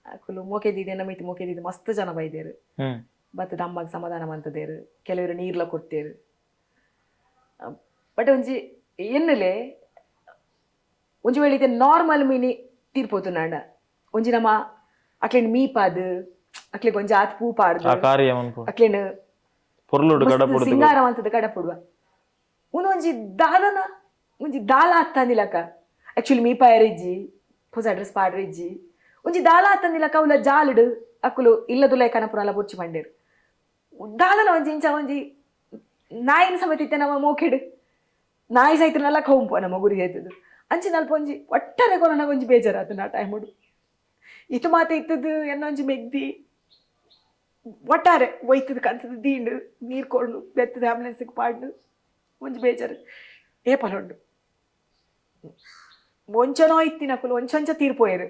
ಅಕುಲು ಮೋಕೆದಿದೆ ನಮಿತಿ ಮೋಕೆದಿದೆ ಮಸ್ತ್ ಜನ ಬೈದೇರು. ಬತ್ತದ ಅಮ್ಮಗ್ ಸಮಾಧಾನ ಮಂತದೇರು, ಕೆಲವರು ನೀರ್ಲ ಕೊಡ್ತೇರು. ಬಟ್ ಒಂಜಿ ಎನ್ನಲೆ ಒಂಜಿ ವೇಳೆ ಇದೆ ನಾರ್ಮಲ್ ಮೀನಿ ತೀರ್ಪೋತು ನಾಂಡ ಒಂಜಿ ನಮ್ಮ ಅಕ್ಲೆನ್ ಮೀಪಾದು ಅಕ್ಲೆಗ್ ಒಂಜಿ ಆತ್ ಪೂ ಆ ಪಾಡ್ದು ಕಾರ್ಯ ಮನ್ಪು. ಅಕ್ಲೆನ್ ಪೊರ್ಲುಡು ಮಸ್ತ್ ಕಡಪುಡುದು. ಸಿಂಗಾರ ಮಂತದ ಕಡಪುಡುವ. ಉಂದು ಒಂಜಿ ದಾದನ ಒಂಜಿ ದಾಲ ಆತ್ತಂದಿಲಕ. ಆಕ್ಚುಲಿ ಮೀಪಾಯರಿಜ್ಜಿ, ಪೊಸ ಡ್ರೆಸ್ ಪಾಡ್ರಿಜ್ಜಿ, ಒಂಜಿ ದಾಲ ಆತ್ತಂದಿಲಕ. ಅವಲ ಜಾಲುಡು ಅಕುಲು ಇಲ್ಲದುಲೈ ಕನಪುರಲ ಬೊಚ್ಚು ಪಂಡೇರು. ದಾದನ ಒಂಜಿ ಇಂಚ ಒಂಜಿ ನಾಯಿನ ಸಮೇತ ಇತ್ತೆ ನಮ್ಮ ಮೋಕೆಡು ನಾಯಿ ಸೈತನಲ್ಲ ಖೌಂಪು ನಮ್ಮ ಗುರಿ ಆಯ್ತದು. ಅಂಚಿನ ಅಲ್ಪ ಒಂಜಿ ಒಟ್ಟಾರೆ ಕೊರೋನಾಗ ಒಂಜಿ ಬೇಜಾರಾತು ಆ ಟೈಮುಡು. ಇತು ಮಾತ ಇತ್ತದು ಎನ್ನ ಒಂಜಿ ಮೆಗ್ದಿ ಒಟ್ಟಾರೆ ಒಯ್ತದ ಕಂತದ ದಿಂಡು ನೀರು ಕೊಂಡು ಬೆತ್ತದ ಆಂಬುಲೆನ್ಸ್ಗೆ ಪಾಡ್ಡು ಒಂಜಿ ಬೇಜಾರು ಏ ಪಲೊಂಡು ಒಂಚನೋ ಇತ್ತಿನಕುಲು ಒಂಚೊಂಚ ತೀರ್ಪೋಯರು.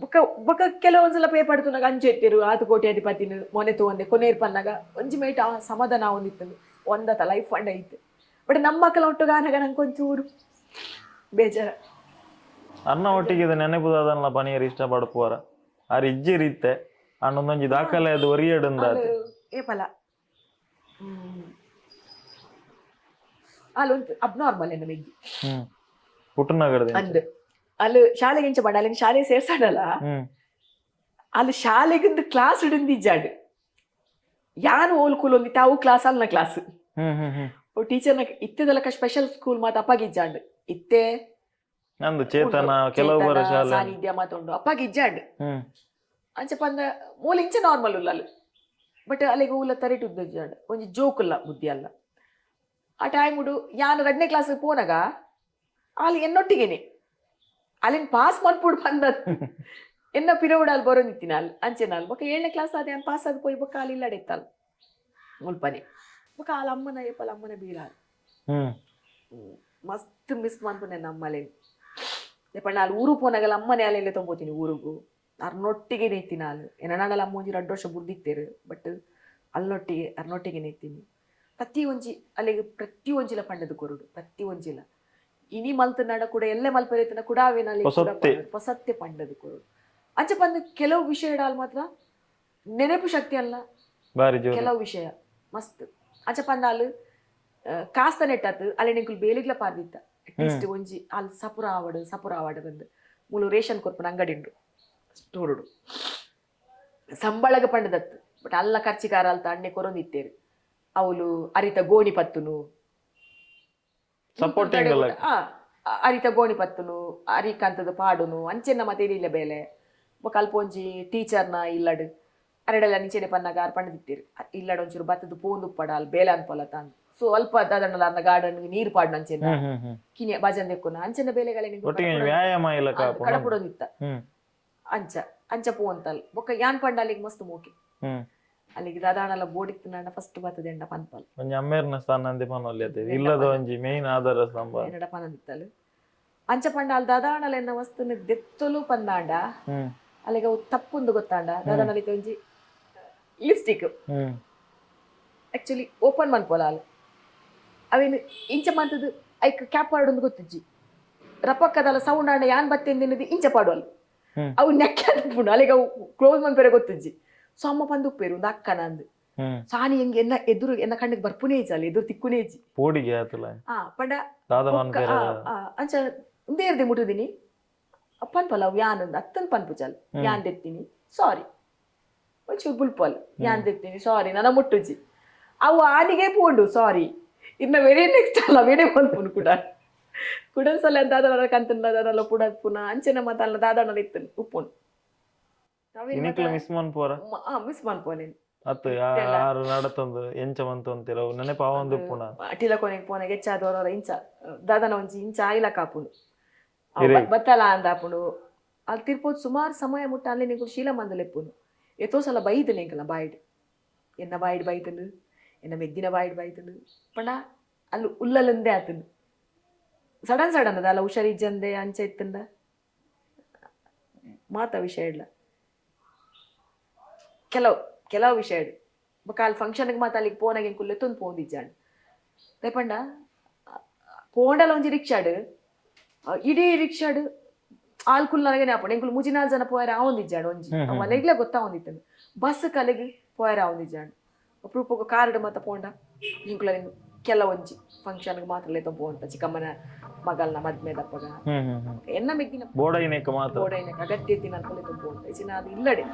ಬೊಕ್ಕ ಬೊಕ್ಕ ಕೆಲವೊಂದ್ಸಲ ಪೇ ಪಡ್ತುನಾಗ ಅಂಚೆ ಇತ್ತಿರು ಆತು ಕೋಟಿ ಅಧಿಪತಿನ ಮೊನೆ ತೂವಂದೆ ಕೊನೇರ್ ಪನ್ನಾಗ ಒಂಜಿ ಮೇಟ ಆ ಸಮಾಧಾನ ಒಂದಿತ್ತು ಒಂದತ ಲೈಫ್ ಫಂಡ್ ಐತೆ. ಬಟ್ ನಮ್ಮ ಮಕ್ಕಳ ಒಟ್ಟುಗಾನಗ ನಂಗೆ ಒಂಚೂರು ಬೇಜಾರ. ಅನ್ನ ಒಟ್ಟಿಗೆ ಇದು ನೆನಪುದಾದನ್ಲ ಪನಿಯರ್ ಇಷ್ಟ ಪಡ್ಪುವರ ಆರ್ ಇಜ್ಜಿರ್ ಇತ್ತೆ ಅಣ್ಣೊಂದೊಂಜಿ ದಾಖಲೆ ಅದು ಒರಿಯಡುಂದ. ಏ ಪಲ ಅಲ್ಲೊಂದು ಅಬ್ನಾರ್ಮಲ್ ಎನ್ನ ಮೆಗ್ಗಿ. ಪುಟ್ಟನಗರದ. ಅಂದ್ ಅಲ್ಲಿ ಶಾಲೆಗೆ ಇಂಚ ಪಂಡ ಅಲ್ಲಿನ ಶಾಲೆ ಸೇರ್ಸಾಡಲ್ಲ. ಅಲ್ಲಿ ಶಾಲೆಗಿಂದ ಕ್ಲಾಸ್ ಹಿಡಿದಿಜ್ಜಾಡು ಯಾನು ಓಲ್ ಕೂಲೊಂದಿ ತಾವು ಕ್ಲಾಸ್ ಅಲ್ಲ ಕ್ಲಾಸ್. ಹ್ಮ್ ಹ್ಮ್ ಹ್ಮ್ ಓ ಟೀಚರ್ನ ಇತ್ತೆದಲಕ ಸ್ಪೆಷಲ್ ಸ್ಕೂಲ್ ಮಾತ ಅಪ್ಪಗಿಜ್ಜಾಂಡ್ ಇತ್ತೆ. ನಂದು ಚೇತನ ಕೆಲವು ಬರ ಚೇತನ, ಶಾಲೆ. ಸಾನ್ನಿಧ್ಯ ಮಾತುಂಡು ಅಪ್ಪಗಿಜ್ಜಾಂಡ್. ಅಂಚ ಪಂದ ಮೂಲ ಇಂಚ ನಾರ್ಮಲ್ ಉಲ್ಲ ಅಲ್ಲಿ, ಬಟ್ ಅಲ್ಲಿಗೆ ಊಲ ತರಿಟು ಉದ್ದ ಒಂಜಿ ಜೋಕುಲ್ಲ ಬುದ್ಧಿ ಅಲ್ಲ. ಆ ಟೈಮ್ ಉಡು ಯಾನ್ ರಡ್ನೇ ಕ್ಲಾಸ್ ಪೋನಗ ಅಲ್ಲಿ ಎನ್ನೊಟ್ಟಿಗೆನೆ ಅಲ್ಲಿನ ಪಾಸ್ ಮನ್ಪುಡು ಬಂದ ಎನ್ನ ಪಿರವುಡು ಅಲ್ಲಿ ಬರೋನಿತ್ತಿನ ಅಲ್ಲಿ ಅಂಚೆನ ಅಲ್ಲಿ ಬೊಕ 7ನೇ ಕ್ಲಾಸ್ ಆದ ಯಾನ್ ಪಾಸ್ ಆದ್ ಪೋಯಿ ಬೊಕ್ಕ ಅಲ್ಲಿ ಇಲ್ಲಡೆತ್ತಲ್ ಮುಲ್ಪನೆ. ಬೊಕ ಅಲ್ಲಿ ಅಮ್ಮನ ಏಪಲ ಅಮ್ಮನ ಬೀಳಾಲ್. ಮಸ್ತ್ ಮಿಸ್ ಮನ್ಪುನೆ ನಮ್ಮಲೆ ಪಂಡ ಅಲ್ಲಿ ಊರು ಪೋನಾಗಲ್ಲ ಅಮ್ಮನೆ ಅಲ್ಲೆಲ್ಲ ತೊಂಬೋತೀನಿ ಊರುಗು ಅರ್ನೊಟ್ಟಿಗೆ ನೇಯ್ತೀನಿ ಅಲ್ಲಿ. ಎನ್ನಡಲ್ಲ ಅಮ್ಮ ಒಂಜಿ 2 ವರ್ಷ ಬುಡ್ದಿತ್ತೇರು, ಬಟ್ ಅಲ್ಲೊಟ್ಟಿಗೆ ಅರ್ನೊಟ್ಟಿಗೆ ನೇಯ್ತೀನಿ. ಪ್ರತಿ ಒಂಜಿ ಅಲ್ಲಿಗೆ ಪ್ರತಿ ಒಂಜಿಲ ಪಂಡದ ಕೊರುಡು ಪ್ರತಿ ಒಂಜಿಲ ಇನಿ ಮಲ್ತನಾಡ ಕೂಡ ಎಲ್ಲೆ ಮಲ್ಪರೇತನ ಕೂಡ ಅವೇನಲ್ಲಿ ಪೊಸತ್ತೆ. ಪೊಸತ್ತೆ ಪಂಡದ ಕೊರುಡು. ಅಂಚ ಪಂದ ಕೆಲವು ವಿಷಯ ಅಲ್ಲಿ ಮಾತ್ರ ನೆನಪು ಶಕ್ತಿ ಅಲ್ಲ. ಬಾರಿ ಜೋರು. ಕೆಲವು ವಿಷಯ ಮಸ್ತ್ ಅಂಚ ಪಂದ ಅಲ್ಲಿ ಕಾಸ್ತ ನೆಟ್ಟಾತು ಅಲ್ಲಿ ನಿಂಕುಲು ಬೇಲಿಗ್ಲ ಪಾರ್ದಿತ್ತ ಅಟ್ಲೀಸ್ಟ್ ಒಂಜಿ ಅಲ್ಲಿ ಸಪುರ ಆವಡು ಸಪುರ ಆವಡು ಬಂದು ಮೂಲು ರೇಷನ್ ಕೊರ್ಪುನ ಅಂಗಡಿ ಉಂಡು ಸ್ಟೋರುಡು ಸಂಬಳಗ ಪಂಡದತ್ತು. ಬಟ್ ಅಲ್ಲ ಖರ್ಚಿಗಾರ ಅಲ್ತ ಅಣ್ಣೆ ಕೊರೊಂದಿತ್ತೇರು ಅವಳು ಅರಿತ ಗೋಣಿ ಪತ್ತುನು. ಸಪೋರ್ಟಿಂಗ್ ಅಲ್ಲ. ಅರಿತ ಗೋಣಿ ಪತ್ತುನು ಅರಿಕಂತದ ಪಾಡುನು ಅಂಚೆನ ಮತ್ತೆ ಇಲ್ಲ ಬೇಲೆ. ಬೊಕ ಅಲ್ಪ ಒಂಜಿ ಟೀಚರ್ನ ಇಲ್ಲಡು ಅರೆಡೆಲ್ಲ ನಿಂಚೆನೆ ಪನ್ನಾಗ ಆರ್ ಪಂಡದಿತ್ತೇರು ಇಲ್ಲಡ ಒಂಚೂರು ಬತ್ತದ ಪೋಂದು ಉಪ್ಪಡ ಅಲ್ಲಿ ಬೇಲೆ ಅನ್ಪೊಲ ತಾನ್ ಸೊ ಅಲ್ಪ ದಾದಣ್ಣಲ ಅರ್ನ ಗಾರ್ಡನ್ ನೀರು ಪಾಡ್ನ ಅಂಚೆನ ಹ್ಮ್ ಹ್ಮ್ ಹ್ಮ್ ಕಿನಿಯ ಬಾಜನ್ ದೆಕ್ಕುನ ಅಂಚೆನ ಬೇಲೆಗಳ ಒಟ್ಟಿಗೆ ವ್ಯಾಯಾಮ ಇಲ್ಲ ಕಾಪುನ. ಕಡಪುಡೊಂದಿತ್ತ. ಅಂಚ ಅಂಚ ಪೋಂತಲ್ ಬೊಕ್ಕ ಯಾನ್ ಪಂಡ ಅಲ್ಲಿಗೆ ಮಸ್ತ್ ಮೋಕೆ. ಅಲ್ಲಿಗೆ ದಾದಾಣಲ ಬೋಡಿತ್ತು ನಾಡ ಫಸ್ಟ್ ಬತ್ತದ ಎಂಡ ಪನ್ಪಲ್. ಒಂಜಿ ಅಮ್ಮೇರ್ನ ಸ್ಥಾನ ಅಂದೆ ಪನೊಲಿ ಅದೇ ಇಲ್ಲದ ಒಂಜಿ ಮೇನ್ ಆಧಾರ ಸ್ತಂಭ. ಎನ್ನಡ ಪನಂದಿತ್ತಲ್ ಅಂಚ ಪಂಡ ಅಲ್ಲಿ ದಾದಾಣಲ ಎನ್ನ ವಸ್ತುನ ದೆತ್ತೊಲು ಪಂದಾಂಡ. ಅಲ್ಲಿಗೆ ಅವು ತಪ್ಪುಂದು ಗೊತ್ತಾಂಡ ದಾದಾಣಲಿಕ್ಕೆ ಒಂಜಿ lipstick actually open ಮನ್ಪೊಲ ಅಲ್ಲಿ ಅವೇನು ಇಂಚ ಮಂತದ್ದು ಐಕ್ ಕ್ಯಾಪ್ ಪಾಡೊಂದು ಗೊತ್ತಿಜ್ಜಿ ರಪಕ್ಕದಲ್ಲ ಸೌಂಡ್ ಆಂಡ ಯಾನ್ ಬತ್ತೆಂದಿನದು ಇಂಚ ಪಾಡುವಲ್. ಅವು ನೆಕ್ಕೆ ತಪ್ಪುಂಡು ಅಲ್ಲಿಗೆ ಅವು ಕ್ಲೋಸ್ ಮನ್ಪೆರೆ ಗೊತ್ತಿಜ್ಜಿ. ಸೊ ಅಮ್ಮ ಪಂದು ಉಪ್ಪೇರು ಒಂದು ಅಕ್ಕನ ಅಂದು. ಸಾನಿ ಹೆಂಗೆ ಎನ್ನ ಎದುರು ಎನ್ನ ಕಣ್ಣಿಗೆ ಬರ್ಪುನೇ ಇಜ್ಜಿ ಅಲ್ಲಿ ಎದುರು ತಿಕ್ಕುನೇ ಇಜ್ಜಿ. ಪೋಡಿಗೆ ಆತಲ. ಆ ಪಂಡ ದಾದ ಬೊಕ್ಕ, ಮನ್ಪೆರ. ಅಂಚ ಉಂದೇರ್ದೆ ಮುಟ್ಟುದಿನಿ ಪನ್ಪಲ್ಲ ಅವು ಯಾನ್ ಅಂದ್ ಅತ್ತನ್ ಪನ್ಪುಜಲ್. ಯಾನ್ ದೆತ್ತೀನಿ ಸಾರಿ ಒಂಚೂರು ಬುಲ್ಪಲ್ ಯಾನ್ ದೆತ್ತೀನಿ ಸಾರಿ ನನ್ನ ಮುಟ್ಟುಜಿ ಅವು ಆನಿಗೆ ಪೋಂಡು ಸಾರಿ ಇನ್ನ ವೆರಿ ನೆಕ್ಸ್ಟ್ ಅಲ್ಲ ವೆರಿ ಪನ್ಪುನು ಕೂಡ ಕುಡನ್ ಸಲ ದಾದನ ಕಂತನ ದಾದನ ಪುಡ ಪುನ ಅಂಚೆನ ಮತ್ತ ಅಲ್ಲ ದಾದನ ಇತ್ತು ಉಪ್ಪುನು ಇನಿಕ್ಲ ಮಿಸ್ ಮನ್ಪುವರ? ಮಿಸ್ ಮನ್ಪೋನೇನು. ಅತ್ತು ಆರು ನಡತಂದು ಎಂಚ ಮಂತು ಅಂತೀರ ನೆನಪು ಆವೊಂದು ಉಪ್ಪುನ. ಅಟಿಲ ಕೊನೆಗೆ ಪೋನೆಗೆ ಹೆಚ್ಚಾದವರ ಇಂಚ ದಾದನ ಒಂಜಿ ಇಂಚ ಆಯಿಲ ಕಾಪುಂಡು ಇರೆ. ಬತ್ತಲ ಅಂದಾಪುಂಡು ಅಲ್ಲಿ ತಿರ್ಪೋದು ಸುಮಾರು ಸಮಯ ಮುಟ್ಟ ಅಲ್ಲಿ ನಿಂಕುಲು ಶೀಲ ಮಂದಲೆಪ್ಪುನು ಏತೋ ಸಲ ಬೈದಲೆ ಎಂಕಲ ಬಾಯ್ಡ್ ಎನ್ನ ಬಾಯ್ಡ್ ಬೈತನು ಎನ್ನ ಮೆಗ್ದಿನ ಬಾಯ್ಡ್ ಬೈತನು ಪಂಡ ಅಲ್ಲಿ ಉಲ್ಲಲಂದೇ ಆತನು ಸಡನ್ ಸಡನ್ ಅದ ಅಲ್ಲ ಹುಷಾರಿಜ್ಜಂದೆ ಅಂಚ ಇತ್ತಂದ ಮಾತ ವಿಷಯ ಇಲ್ಲ ಕೆಲವು ಕೆಲವು ವಿಷಯ ಬೊಕ ಅಲ್ಲಿ ಫಂಕ್ಷನ್ಗೆ ಮಾತ ಅಲ್ಲಿಗೆ ಪೋನಾಗ ಎಂಕುಲು ಎತ್ತೊಂದು ಪೋಂದಿಜ್ಜಾಂಡ್ ಪಂಡ ಪೋಂಡಲ ಒಂಜಿ ರಿಕ್ಷಾಡ್ ಇಡೀ ರಿಕ್ಷಾಡ್ ಆಲ್ ಕುಲ್ಲನಗನೆ ಆಪುಂಡು ಎಂಕುಲು ಮೂಜಿ ನಾಲ್ ಜನ ಪೋಯರ ಆವೊಂದಿಜ್ಜಾಂಡ್ ಒಂಜಿ ಹ್ಮ್ ಹ್ಮ್. ಮನೆಗ್ಲ ಗೊತ್ತಾವೊಂದಿತ್ತಂದು ಬಸ್ ಕಲೆಗ್ ಪೋಯರ ಆವೊಂದಿಜ್ಜಾಂಡ್ ಅಪ್ರೂಪಕ್ಕೆ ಕಾರ್ಡ್ ಮಾತ ಪೋಂಡ ಎಂಕುಲ ಕೆಲವೊಂಜಿ ಫಂಕ್ಷನ್ಗೆ ಮಾತ್ರ ಲೇತೊ ಪೋಂಟ ಚಿಕ್ಕಮ್ಮನ ಮಗಲ್ನ ಮದ್ಮೆ ದಪ್ಪಗ ಹ್ಮ್ ಹ್ಮ್ ಹ್ಮ್ ಎನ್ನ ಮೆಗ್ದಿನ ಬೋಡೈನೇಕ ಮಾತ್ರ. ಬೋಡೈನಕ ಅಗತ್ಯ ಇತ್ತಿನ ಅಲ್ಪ ಲೇತೊ ಪೋಂಟ ಇಚಿನ ಅದು ಇಲ್ಲಡೆ.